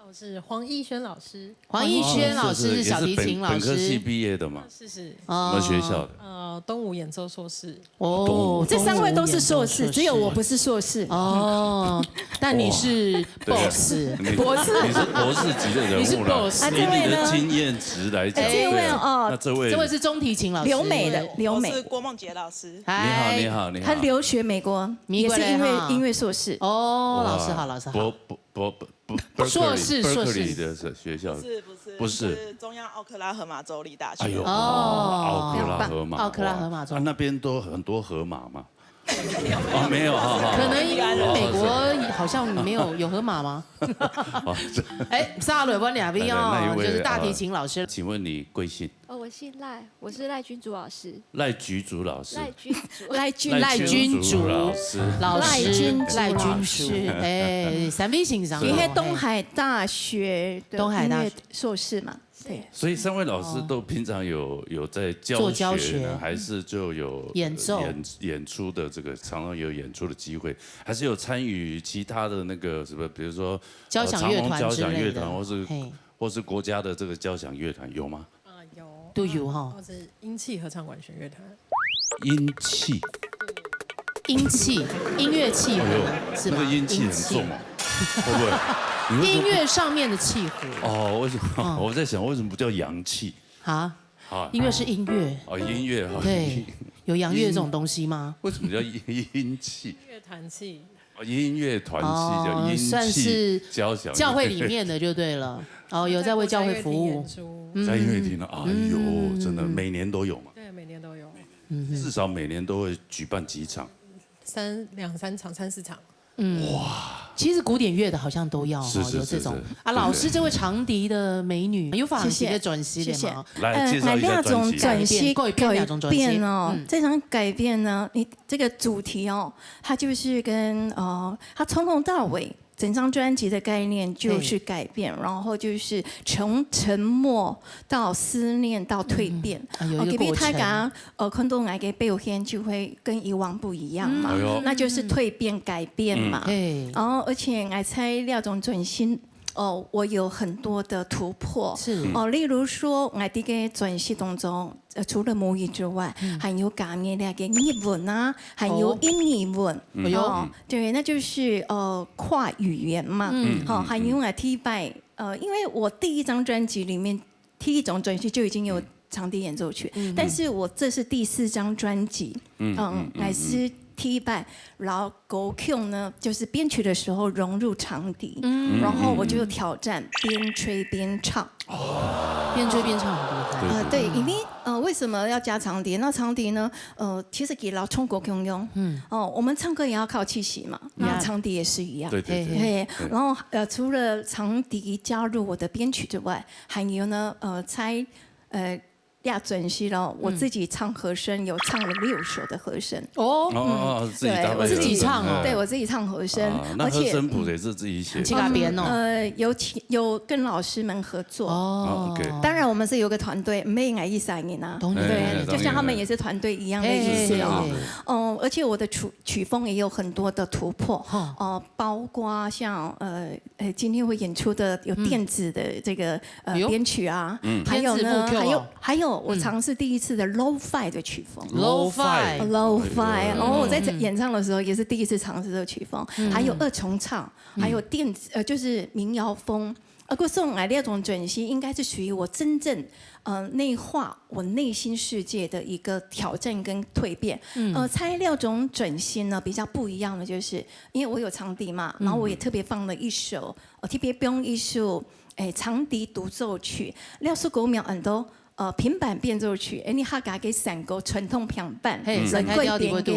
我是黄奕轩老师，黄奕轩老师是小提琴老师，本科系毕业的嘛，是是，哦什么学校的？呃，东吴演奏硕士。哦，这三位都是硕士，只有我不是硕士。哦，但你是 boss，博士，你是博士级的人物了。你是 boss，以你的经验值来讲，这位哦，那这位这位是中提琴老师，留美的留美，我是郭梦洁老师。你好你好你好，他留学美国，也是音乐音乐硕士。哦，老师好，老师好。博博博博硕士硕士的学校，是不是不是是中央奥克拉荷马州立大学。哎呦，哦奥克拉荷马，奥克拉荷马州那边都很多河马嘛。哦，没有哈，可能因为美国好像没有有河马吗？哎，沙伦问两位哦，就是大提琴老师，请问你贵姓？哦，我姓赖，我是赖君竹老师。赖菊竹老师，赖君竹，赖君赖君竹老师，老师，赖君竹，哎，三位先生，你是东海大学的东海大学硕士嘛？对，所以三位老师都平常有有在教学呢，还是就有演奏演演出的这个常常有演出的机会，还是有参与其他的那个什么，比如说交响乐团交响乐团，或是或是国家的这个交响乐团有吗？啊，有都有哈，或是英气合唱管弦乐团。英气，音气，音乐气候是吗？那个阴气很重哦，会不会？音乐上面的气候哦，为什么？我在想为什么不叫阳气啊？啊，因为是音乐哦，音乐对，有阳乐这种东西吗？为什么叫阴气？乐团气。音乐团契叫音契算是交响教会里面的就对了。哦，有在为教会服务，在音乐厅呢，哎呦，真的每年都有嘛。对，每年都有，至少每年都会举办几场，三两三场、三四场。嗯，哇，其实古典乐的好像都要哦，有这种啊。老师，这位长笛的美女有发型的转型的吗？来介绍一下专辑，改变哦，这张改变呢，你这个主题哦，它就是跟呃，它从头到尾。 整张专辑的概念就是改变，然后就是从沉默到思念到蜕变。哦，给大家呃，看到我个表现就会跟以往不一样嘛，那就是蜕变改变嘛。然后而且我在这张专辑哦，我有很多的突破，是哦，例如说我这个专辑当中。 呃，除了母语之外，还有加入那个日文啊，还有印尼文，哦，对，那就是呃跨语言嘛，好，还有啊，第一拜，呃，因为我第一张专辑里面，第一张专辑就已经有长笛演奏曲，但是我这是第四张专辑，嗯，还是第一拜，然后 歌曲呢，就是编曲的时候融入长笛，然后我就挑战边吹边唱。边吹边唱很厉害。啊，对，因为呃，为什么要加长笛？那长笛呢，呃，其实给老唱歌共用，嗯，哦，我们唱歌也要靠气息嘛，那长笛也是一样，对对对，嘿，然后呃，除了长笛加入我的编曲之外，还有呢，呃，在呃。 要准许咯，我自己唱和声，有唱了六首的和声。哦，哦，自己搭配我自己唱哦，对我自己唱和声，那和声谱也是自己写，去那边哦。呃，有请有跟老师们合作哦，OK，当然我们是有个团队，没有一三人啊，当然对，就像他们也是团队一样的意思哦。嘿哦，而且我的曲曲风也有很多的突破哦，包括像呃呃今天会演出的有电子的这个呃编曲啊，还有呢，还有还有。我尝试第一次的 lo-fi 的曲风。 Lo-fi。 Lo-fi，然后我在演唱的时候也是第一次尝试这个曲风，还有二重唱，还有电子，呃，就是民谣风。呃，故所以𠊎這種轉型應該是屬於我真正呃內化我內心世界的一個挑戰跟蛻變。呃，在這種轉型呢，比較不一樣的就是，因為我有長笛嘛，然後我也特別放了一首，我特別用一首，誒，長笛獨奏曲，這首歌有很多 呃，平板變奏曲，誒，你客家个山歌傳統平板，嘿，山歌變奏。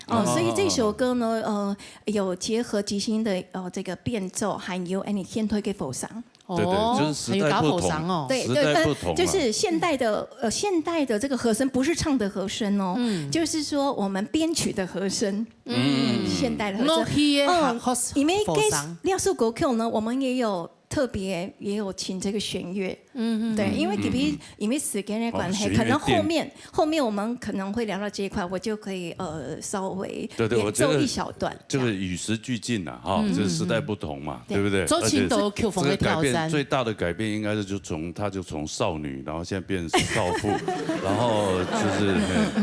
哦，所以這首歌呢，呃，有結合即興的呃這個變奏，還有誒你現代个和聲。对对，就是时代不同，对对，呃，就是现代的呃现代的这个和声不是唱的和声哦，就是说我们编曲的和声，嗯，现代的和声。哦，因为这首歌曲呢，我们也有特别也有请这个弦乐，嗯嗯，对，因为特别因为时间的关系，可能后面后面我们可能会聊到这一块，我就可以呃稍微对对，我奏一小段，这个与时俱进啊，哈，这时代不同嘛，对不对？周琴都 Q 风的挑战，最大的改变应该是就从她就从少女，然后现在变成少妇，然后就是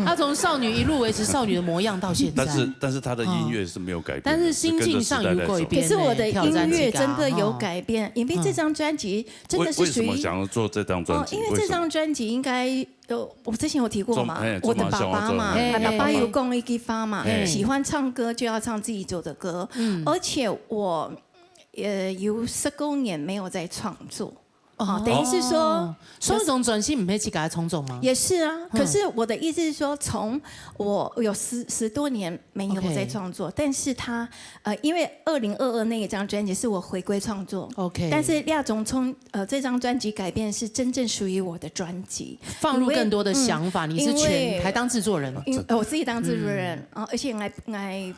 她从少女一路维持少女的模样到现在，但是但是她的音乐是没有改变，但是心境上有改变。可是我的音乐真的有改变，因为这张专辑真的是属于想要做这张专辑，因为这张专辑应该呃，我之前有提过嘛，我的爸爸嘛，爸爸有讲一句话嘛，喜欢唱歌就要唱自己做的歌，而且我呃有十多年没有在创作。 哦，等于是说，所以从专心唔係自家创作吗？也是啊，可是我的意思是说，从我有十十多年没有在创作，但是他呃，因为二零二二那一张专辑是我回归创作，OK，但是廖总聪呃这张专辑改变是真正属于我的专辑，放入更多的想法，你是全还当制作人吗？我自己当制作人啊，而且还还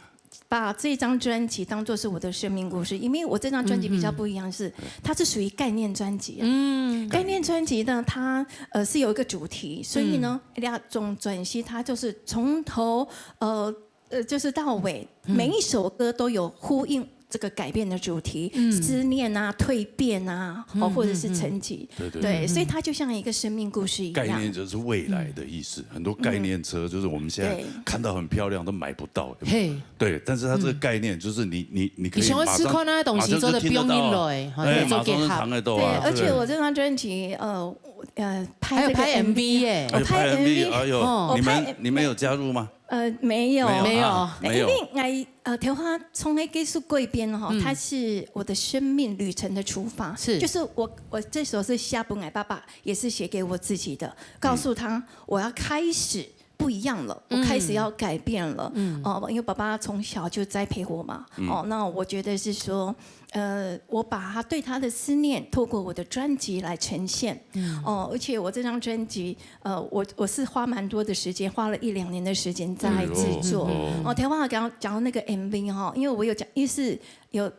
把这张专辑当作是我的生命故事，因为我这张专辑比较不一样，是它是属于概念专辑。嗯，概念专辑呢，它呃是有一个主题，所以呢，廖总专辑它就是从头呃呃就是到尾，每一首歌都有呼应这个改变的主题，思念啊、蜕变啊，哦或者是沉寂，对，所以它就像一个生命故事一样。概念就是未来的意思，很多概念车就是我们现在看到很漂亮都买不到，嘿。 对，但是它这个概念就是你你你可以马上看那东西做的不用一来，哎，马上是糖的豆啊。而且我这张专辑，呃呃，拍这个 MV 耶，拍 MV，哎呦，你们你们有加入吗？呃，没有，没有，没有，因为哎呃，桃花从黑给树过一边哈，它是我的生命旅程的出发，是，就是我我这首是写分我爸爸，也是写给我自己的，告诉他我要开始 不一样了，我开始要改变了。哦，因为爸爸从小就栽培我嘛。哦，那我觉得是说，呃，我把他对他的思念透过我的专辑来呈现。哦，而且我这张专辑，呃，我我是花蛮多的时间，花了一两年的时间在制作。哦，台湾讲讲到那个 MV 哈，因为我有讲，也是有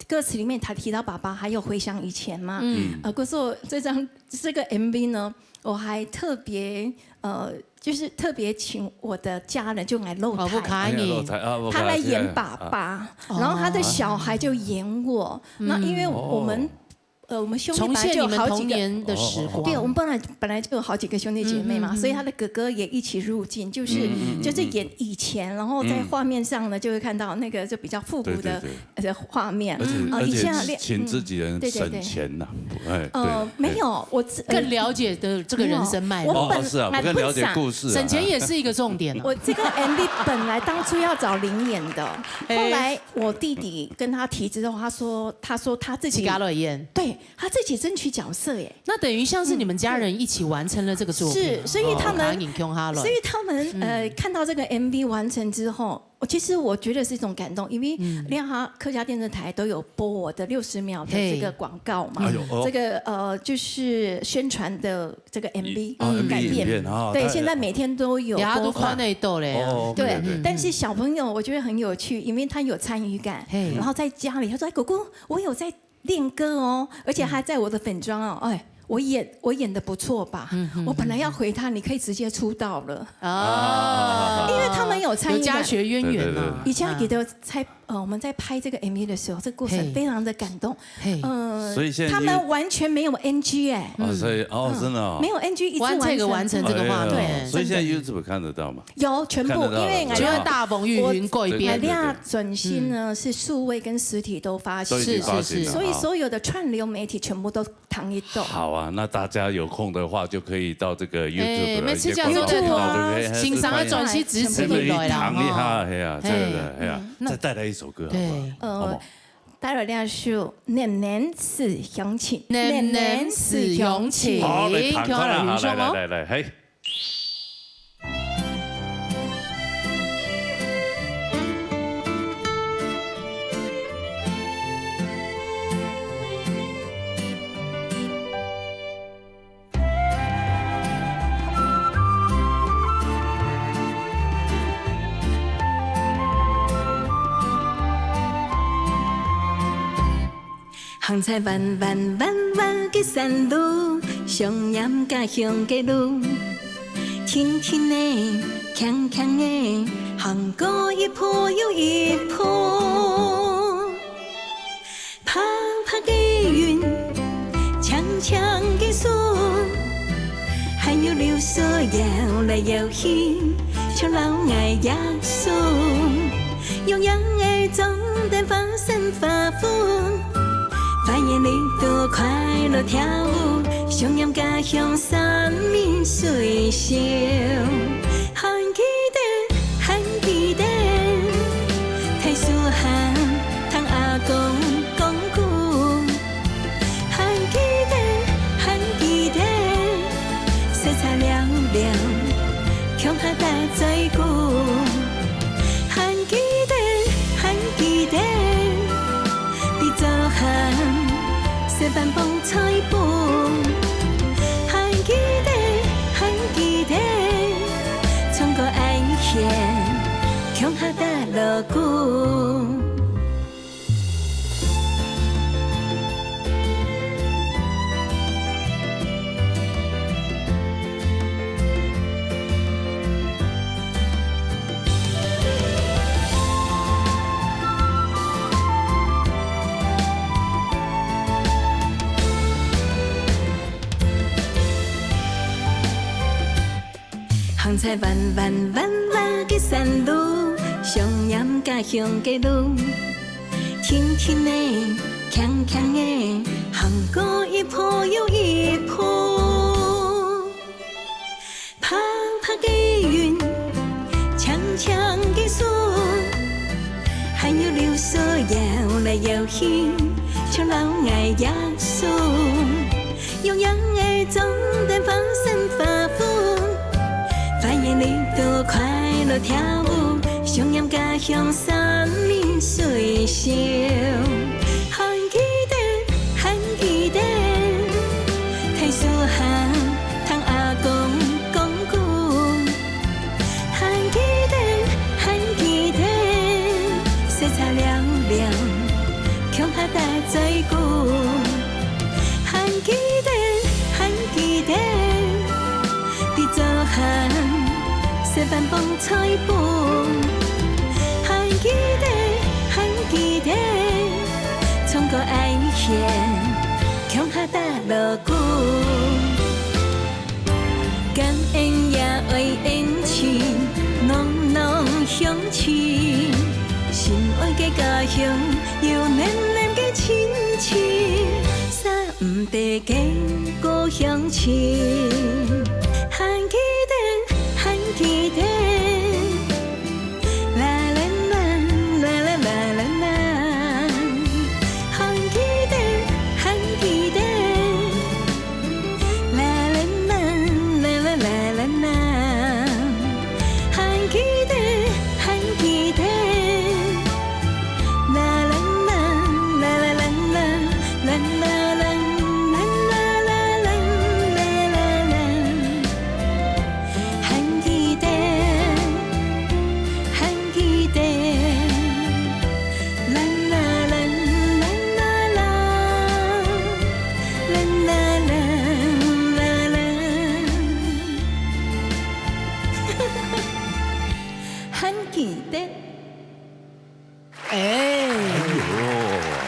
歌词里面他提到爸爸，还有回想以前嘛。嗯，呃，可是我这张这个 MV 呢，我还特别呃，就是特别请我的家人就来露台，不可以，他来演爸爸，然后他的小孩就演我。那因为我们。呃，我们兄弟本来就有好几个，的时光，对，我们本来本来就有好几个兄弟姐妹嘛，所以他的哥哥也一起入镜，就是就是演以前，然后在画面上呢，就会看到那个就比较复古的 的画面。而且而且请自己人省钱呐，哎，呃，没有，我更了解的这个人生脉络。我本是啊，我更了解故事，省钱也是一个重点。我这个 MV 本来当初要找林演的，后来我弟弟跟他提之后，他说他说他自己加了演，对他自己争取角色耶。那等于像是你们家人一起完成了这个作品，是，所以他们所以他们呃看到这个 MV 完成之后。 我其实我觉得是一种感动，因为联合客家电视台都有播我的六十秒的这个广告嘛，这个呃就是宣传的这个 MV 改变，对，现在每天都有播放。都看得到嘞，对，但是小朋友我觉得很有趣，因为他有参与感，然后在家里他说：“哎，哥哥，我有在练歌哦，而且还在我的粉专哦，哎。” 我演我演的不错吧？我本来要回他，你可以直接出道了啊，因为他们有參與的。有家學淵源啊。對，對，對。以前記得在，呃，我們在拍這個M V的時候，這個過程非常的感動。嘿。嘿。呃，所以現在就他們完全沒有N G哎。哦，所以，哦，嗯。真的哦。沒有N G，一直完成。完成這個畫面。哎呦，對，所以現在真的。YouTube看得到嗎？有，全部，看得到了，因為對吧？就會大紅玉雲過一遍。我，我，對，對，對。轉型呢，嗯。是數位跟實體都發行。都已經發行了，是，是，是。所以所有的串流媒體全部都 聽得到。好啊，那大家有空的話，就可以到這個YouTube，哎，每次這樣子，對不對？有些觀眾頻道，對不對？欣賞的專輯支持起來啦，聽一下，吼。嘿啊，真的，嘿啊，嗯。再帶來一首歌，好不好？對。好不好？呃，帶來兩首《年年思鄉情》。年年思鄉情，好，來，聽看啦，好，來，來，來，來，嘿。 行在彎彎彎彎个山路，想念家鄉个路。定定仔，輕輕仔，行過一步又一步。白白个雲，青青个樹，還有柳樹搖來搖去，像摎𠊎擛手。 用影仔裝等花生花粉，花園裡肚快樂跳舞，想念家鄉山明水秀。還記得，還記得，大樹下聽阿公講古。 還記得，還記得，細茶尞尞，共下打嘴鼓。還記得，還記得，在灶下食飯傍菜飯。還記得，還記得，唱歌挨弦，共下打鑼鼓。 行在彎彎彎彎个山路，想念家鄉个路。定定仔，輕輕仔，行過一步又一步。白白个雲，青青个樹，還有柳樹搖來搖去，像摎𠊎擛手。 用影仔裝等花生花粉，花園裡肚快樂跳舞，想念家鄉山明水秀。還記得，還記得，大樹下聽阿公講古。 還記得，還記得，細茶尞尞，共下打嘴鼓。還記得，還記得，在灶下食飯傍菜飯。還記得，還記得，唱歌挨弦，共下打鑼鼓。 感恩也愛恩情，濃濃鄉情。心愛个家鄉，有暖暖个親情，捨毋得个故鄉情。還記得，還記得， 啦啦啦，啦啦啦啦啦。還記得，還記得，啦啦啦，啦啦啦啦啦。還記得，還記得，啦啦啦，啦啦啦啦，啦啦啦，啦啦啦啦啦啦啦。很記得。哎，哎呦，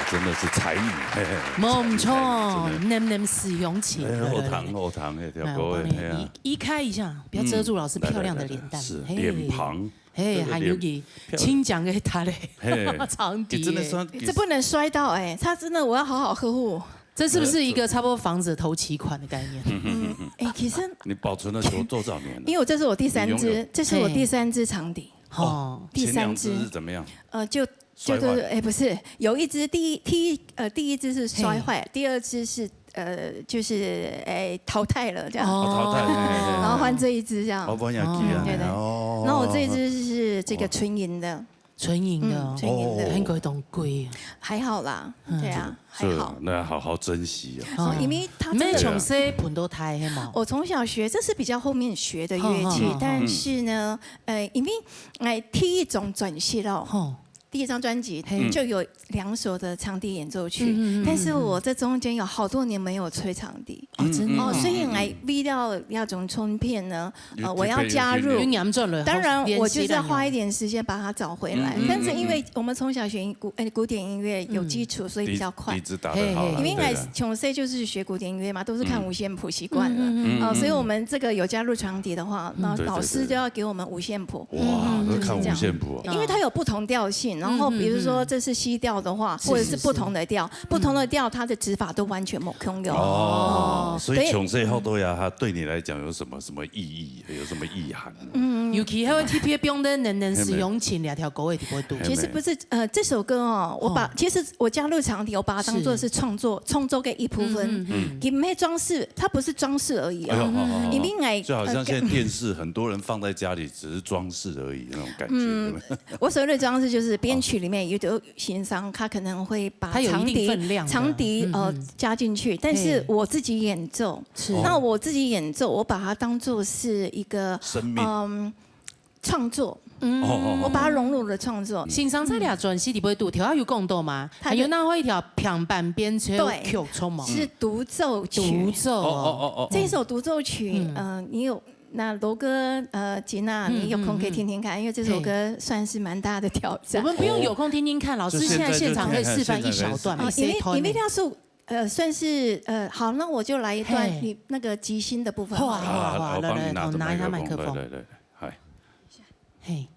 真的是才女，嘿嘿，没错，才女真的nem nem 使用情。哎，后堂后堂，哎，跳来，过哎，我帮你哎呀移，移开一下，不要遮住老师嗯漂亮的脸蛋。是嘿脸庞，嘿，这个还有你漂清讲个他嘞嘿，长笛耶。真的算，这不能摔到哎，他真的我要好好呵护。这是不是一个差不多房子头期款的概念？嗯，哎，其实你保存了多多少年了？因为我这是我第三你拥有支，这是我第三支长笛，哦，第三前两支支是怎么样？呃，就摔坏就是哎，不是，有一支第一第一呃第一支是摔坏，第二支是呃就是哎淘汰了这样，哦，淘汰，嘿嘿嘿然后换这一支这样哦，。不要紧啊，对对哦，然后我这一支是这个纯银的，纯银的哦嗯，，纯银的，哦很贵东贵啊。还好啦，嗯对啊，还是好。那好好珍惜哦。哦，因为它真的没从谁捧都台黑嘛。我从小学，这是比较后面学的乐器，好好好但是呢，呃，因为哎，第一张专辑咯，吼，第一张专辑嘿就有两首的长笛演奏曲，嗯嗯嗯但是我这中间有好多年没有吹长笛。哦，真的哦，哦。所以来为了那种唱片呢，呃，我要加入有。严重了，当然，练习我就是要花一了点时间把它找回来。嗯嗯但是因为我们从小学古呃古典音乐有基础，所以比较快底。子打得好了，嘿嘿因为应该对啊从小就是学古典音乐嘛，都是看五线谱习惯了。嗯嗯嗯哦，嗯所以我们这个有加入长笛的话，那对对导师对就要给我们五线谱。哇，嗯都看五这样线谱啊。因为它有不同调性，然后比如说这是西调的话，是或者是不同的调，不同的调它的指法都完全不相同。哦，所以对从这后头呀，它对你来讲有什么什么意义，有什么意涵？尤其还有 T P 用的能能使用琴两条狗也不会多。嘿其实不是，呃，这首歌哦，我把其实我加入长笛，我把它当做是创作创作的一部分。嗯也没装饰，它不是装饰而已哎呦，哦。好好好因为哎就好像呃现在电视很多人放在家里，只是装饰而已那种感觉。嗯对不对我所谓的装饰就是编曲里面有的欣赏，他可能会把它有一定长笛分量的长笛呃嗯嗯加进去，但是我自己演奏，是那我自己演奏，我把它当做是一个生命嗯创作，哦哦我把它融入了创作。欣赏这条专辑里不会多，头下有讲到吗？它还有那会一条平板编曲对曲错吗？是独奏曲，独奏哦哦哦哦，这一首独奏曲，嗯、你有那罗哥呃吉娜，你有空可以听听看，因为这首歌算是蛮大的挑我战。们不用有空听听看，老师就现在现在现场可以就示范一小段，现在哦，你因为谁弹的因为那是呃算是呃好，那我就来一段嘿你那个即兴的部分好了。哇哇哇，好，来来，帮你拿着好拿一下麦克风，麦克风对，对对，嗨。嘿。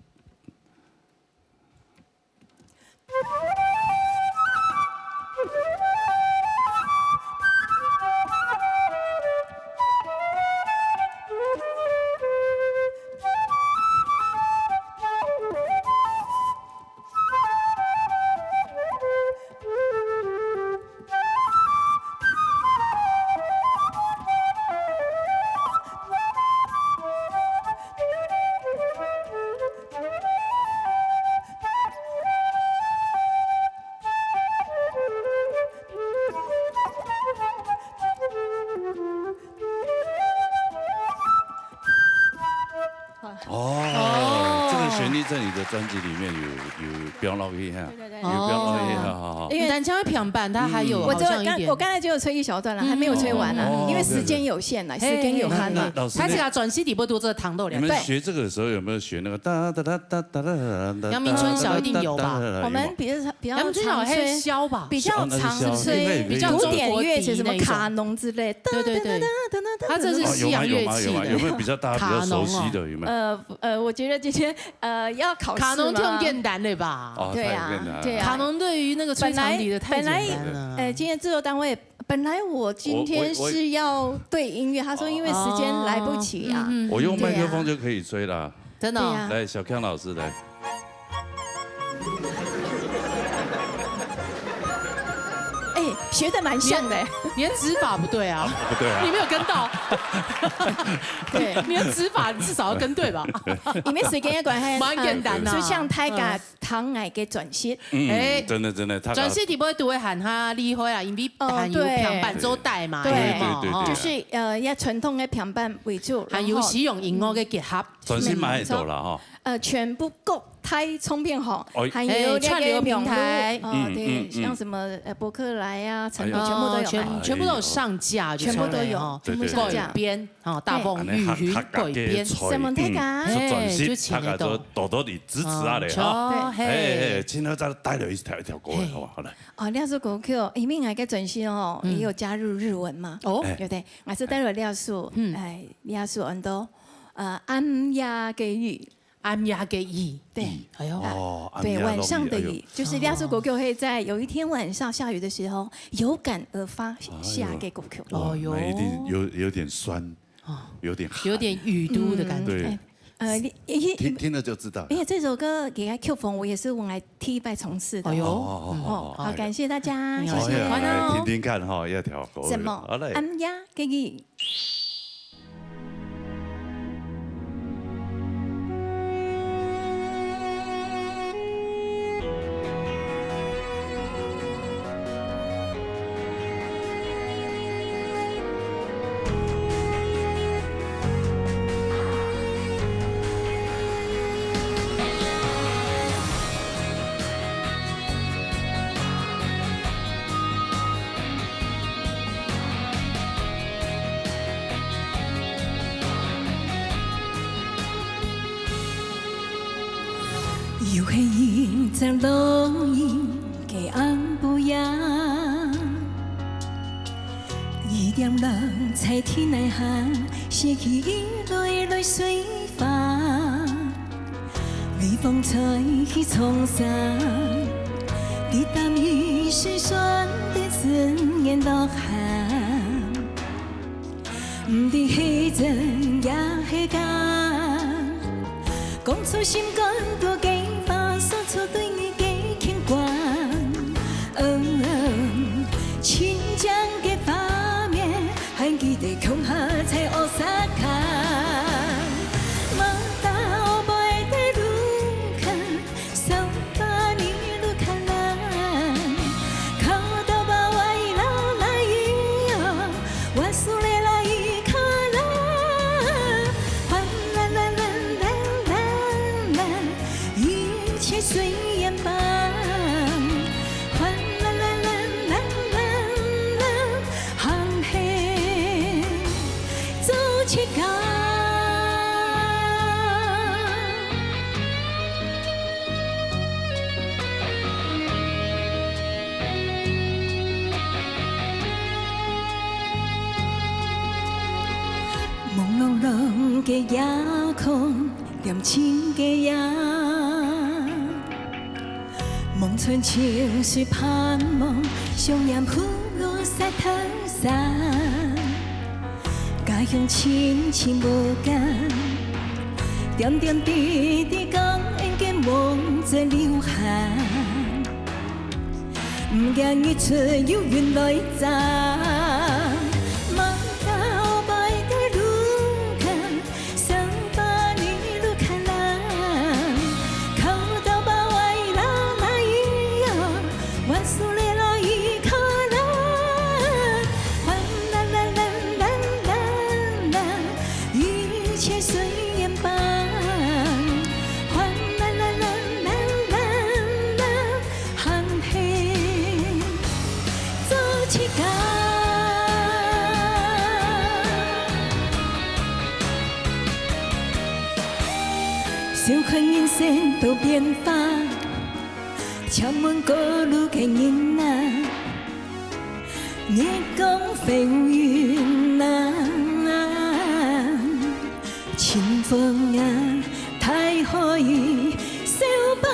哦，这个旋律在你的专辑里面有有标落去哈，对对对有标落去，好好好。因为单枪平板，它还有我只有好像一点刚我刚才只有吹一小段了，还没有吹完呢，哦因为时间有限了，时间有限了。老师他这个专辑里不多这糖豆你了，们学这个的时候有没有学那个哒哒哒哒哒哒哒？阳明春晓一定有吧哒哒哒哒哒我们比较比较常吹箫吧，比较常吹比较古典乐器，什么卡农之类，对对对，噔噔噔噔噔它这是西洋乐器的有吗有吗有吗？有没有比较大家比较熟悉的？有没有？呃呃，我觉得今天呃要考试卡农吗很简单的吧？哦，对啊太简单了对啊卡农对于那个吹长笛的太简单了。呃，今天制作单位本来我今天是要对音乐，他说因为时间来不及啊。嗯我用麦克风就可以吹啦。真的哦对啊来，小康老师来。哎，学的蛮像的。你的指法不对啊，不对啊你没有跟到，对，你的指法至少要跟对吧？因为时间的关系，蛮简单的呃就像大家糖爱个转型，嗯哎，真的真的，他转型底部都会喊他离开啊，因为哦喊有对平板做带嘛，对哎嘛对对对哦就是呃，要传统的平板为主，还有然后使用音乐的结合，转型蛮多了哈。呃，全部各大開唱片行，哦，還有那個網路，哎，串流平台。哦，對，嗯，嗯，嗯。像什麼，呃，博客來啊，成品全部都有賣。哦，全，全部都有上架，就全部都有，對了哦。全部上架。改編，哦，大鵬魚雲改編。對。按呢客，客家个菜，什麼客家？嗯，係專輯，哎，就請得到。大家都多多地支持啊咧，哦，吼。對。嘿。哎，哎，今仔日再帶來一條，一條歌，嘿。好不好？好，來。哦，這首歌曲，因為𠊎个專輯哦，嗯。也有加入日文嘛，哦。哎。對不對？ 𠊎就帶了這首，嗯。哎，這首安到，呃，暗夜个雨。暗夜个雨。對。雨，哎喲。啊，哦，對，暗夜落雨，晚上的雨，哎喲。就是這首歌曲可以在有一天晚上下雨的時候，有感而發下个歌曲。哎喲。哦喲。那一定有，有點酸，哦。有點寒。有點雨都的感覺。嗯，對。哎，呃，你，你，聽，聽了就知道。因為這首歌佢个曲風，𠊎也係𠊎第一擺嘗試个。哎喲。哦，哦，哦，哦，哦，好，哎喲。感謝大家，哎喲。謝謝。好，來，來聽聽看哈，這條歌。什麼？好嘞。暗夜个雨。 又係一隻落雨个暗晡夜，雨點落在地泥下，洗去一蕊蕊水花。 微風吹起長衫，滴答雨水酸得自然落下。毋知係真也係假，講出心肝肚个話，說出對你个牽掛。嗯，親像个畫面， 還記得共下在Osaka，Mata oboete luka，Sopani luka lang，Kau to ba wai la la iyo，Wasurela ikara，Wan lan lan lan lan lan lan，一切隨緣吧。 還啦啦啦啦啦啦，行行做自家。朦朧朗个夜空，恬靜个夜。 望穿秋水盼望，想念呼嚕沙灘山。家鄉親親無間，點點滴滴感恩个夢在流淌。毋驚日出有雲來照，Mata oboete luka， Sopani luka lang，Kau to ba wai la la iyo，Wasurela ikara，Wan lan lan lan lan lan，一切隨緣吧。還啦啦啦啦啦啦， 行行做自家。笑看人生多變化，請問過路个人啊，月光浮雲啊，清風啊， 大海相伴。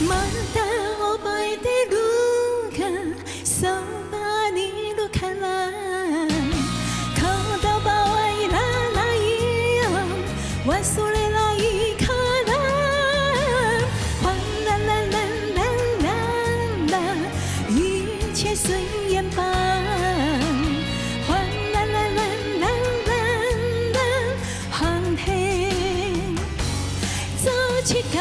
Mata oboete luka，Sopani luka lang，Kau to ba wai la la iyo，Wasurela ikara，Wan lan lan lan lan lan啦，一切隨緣吧。Wan lan lan lan lan lan啦， 行行做自家。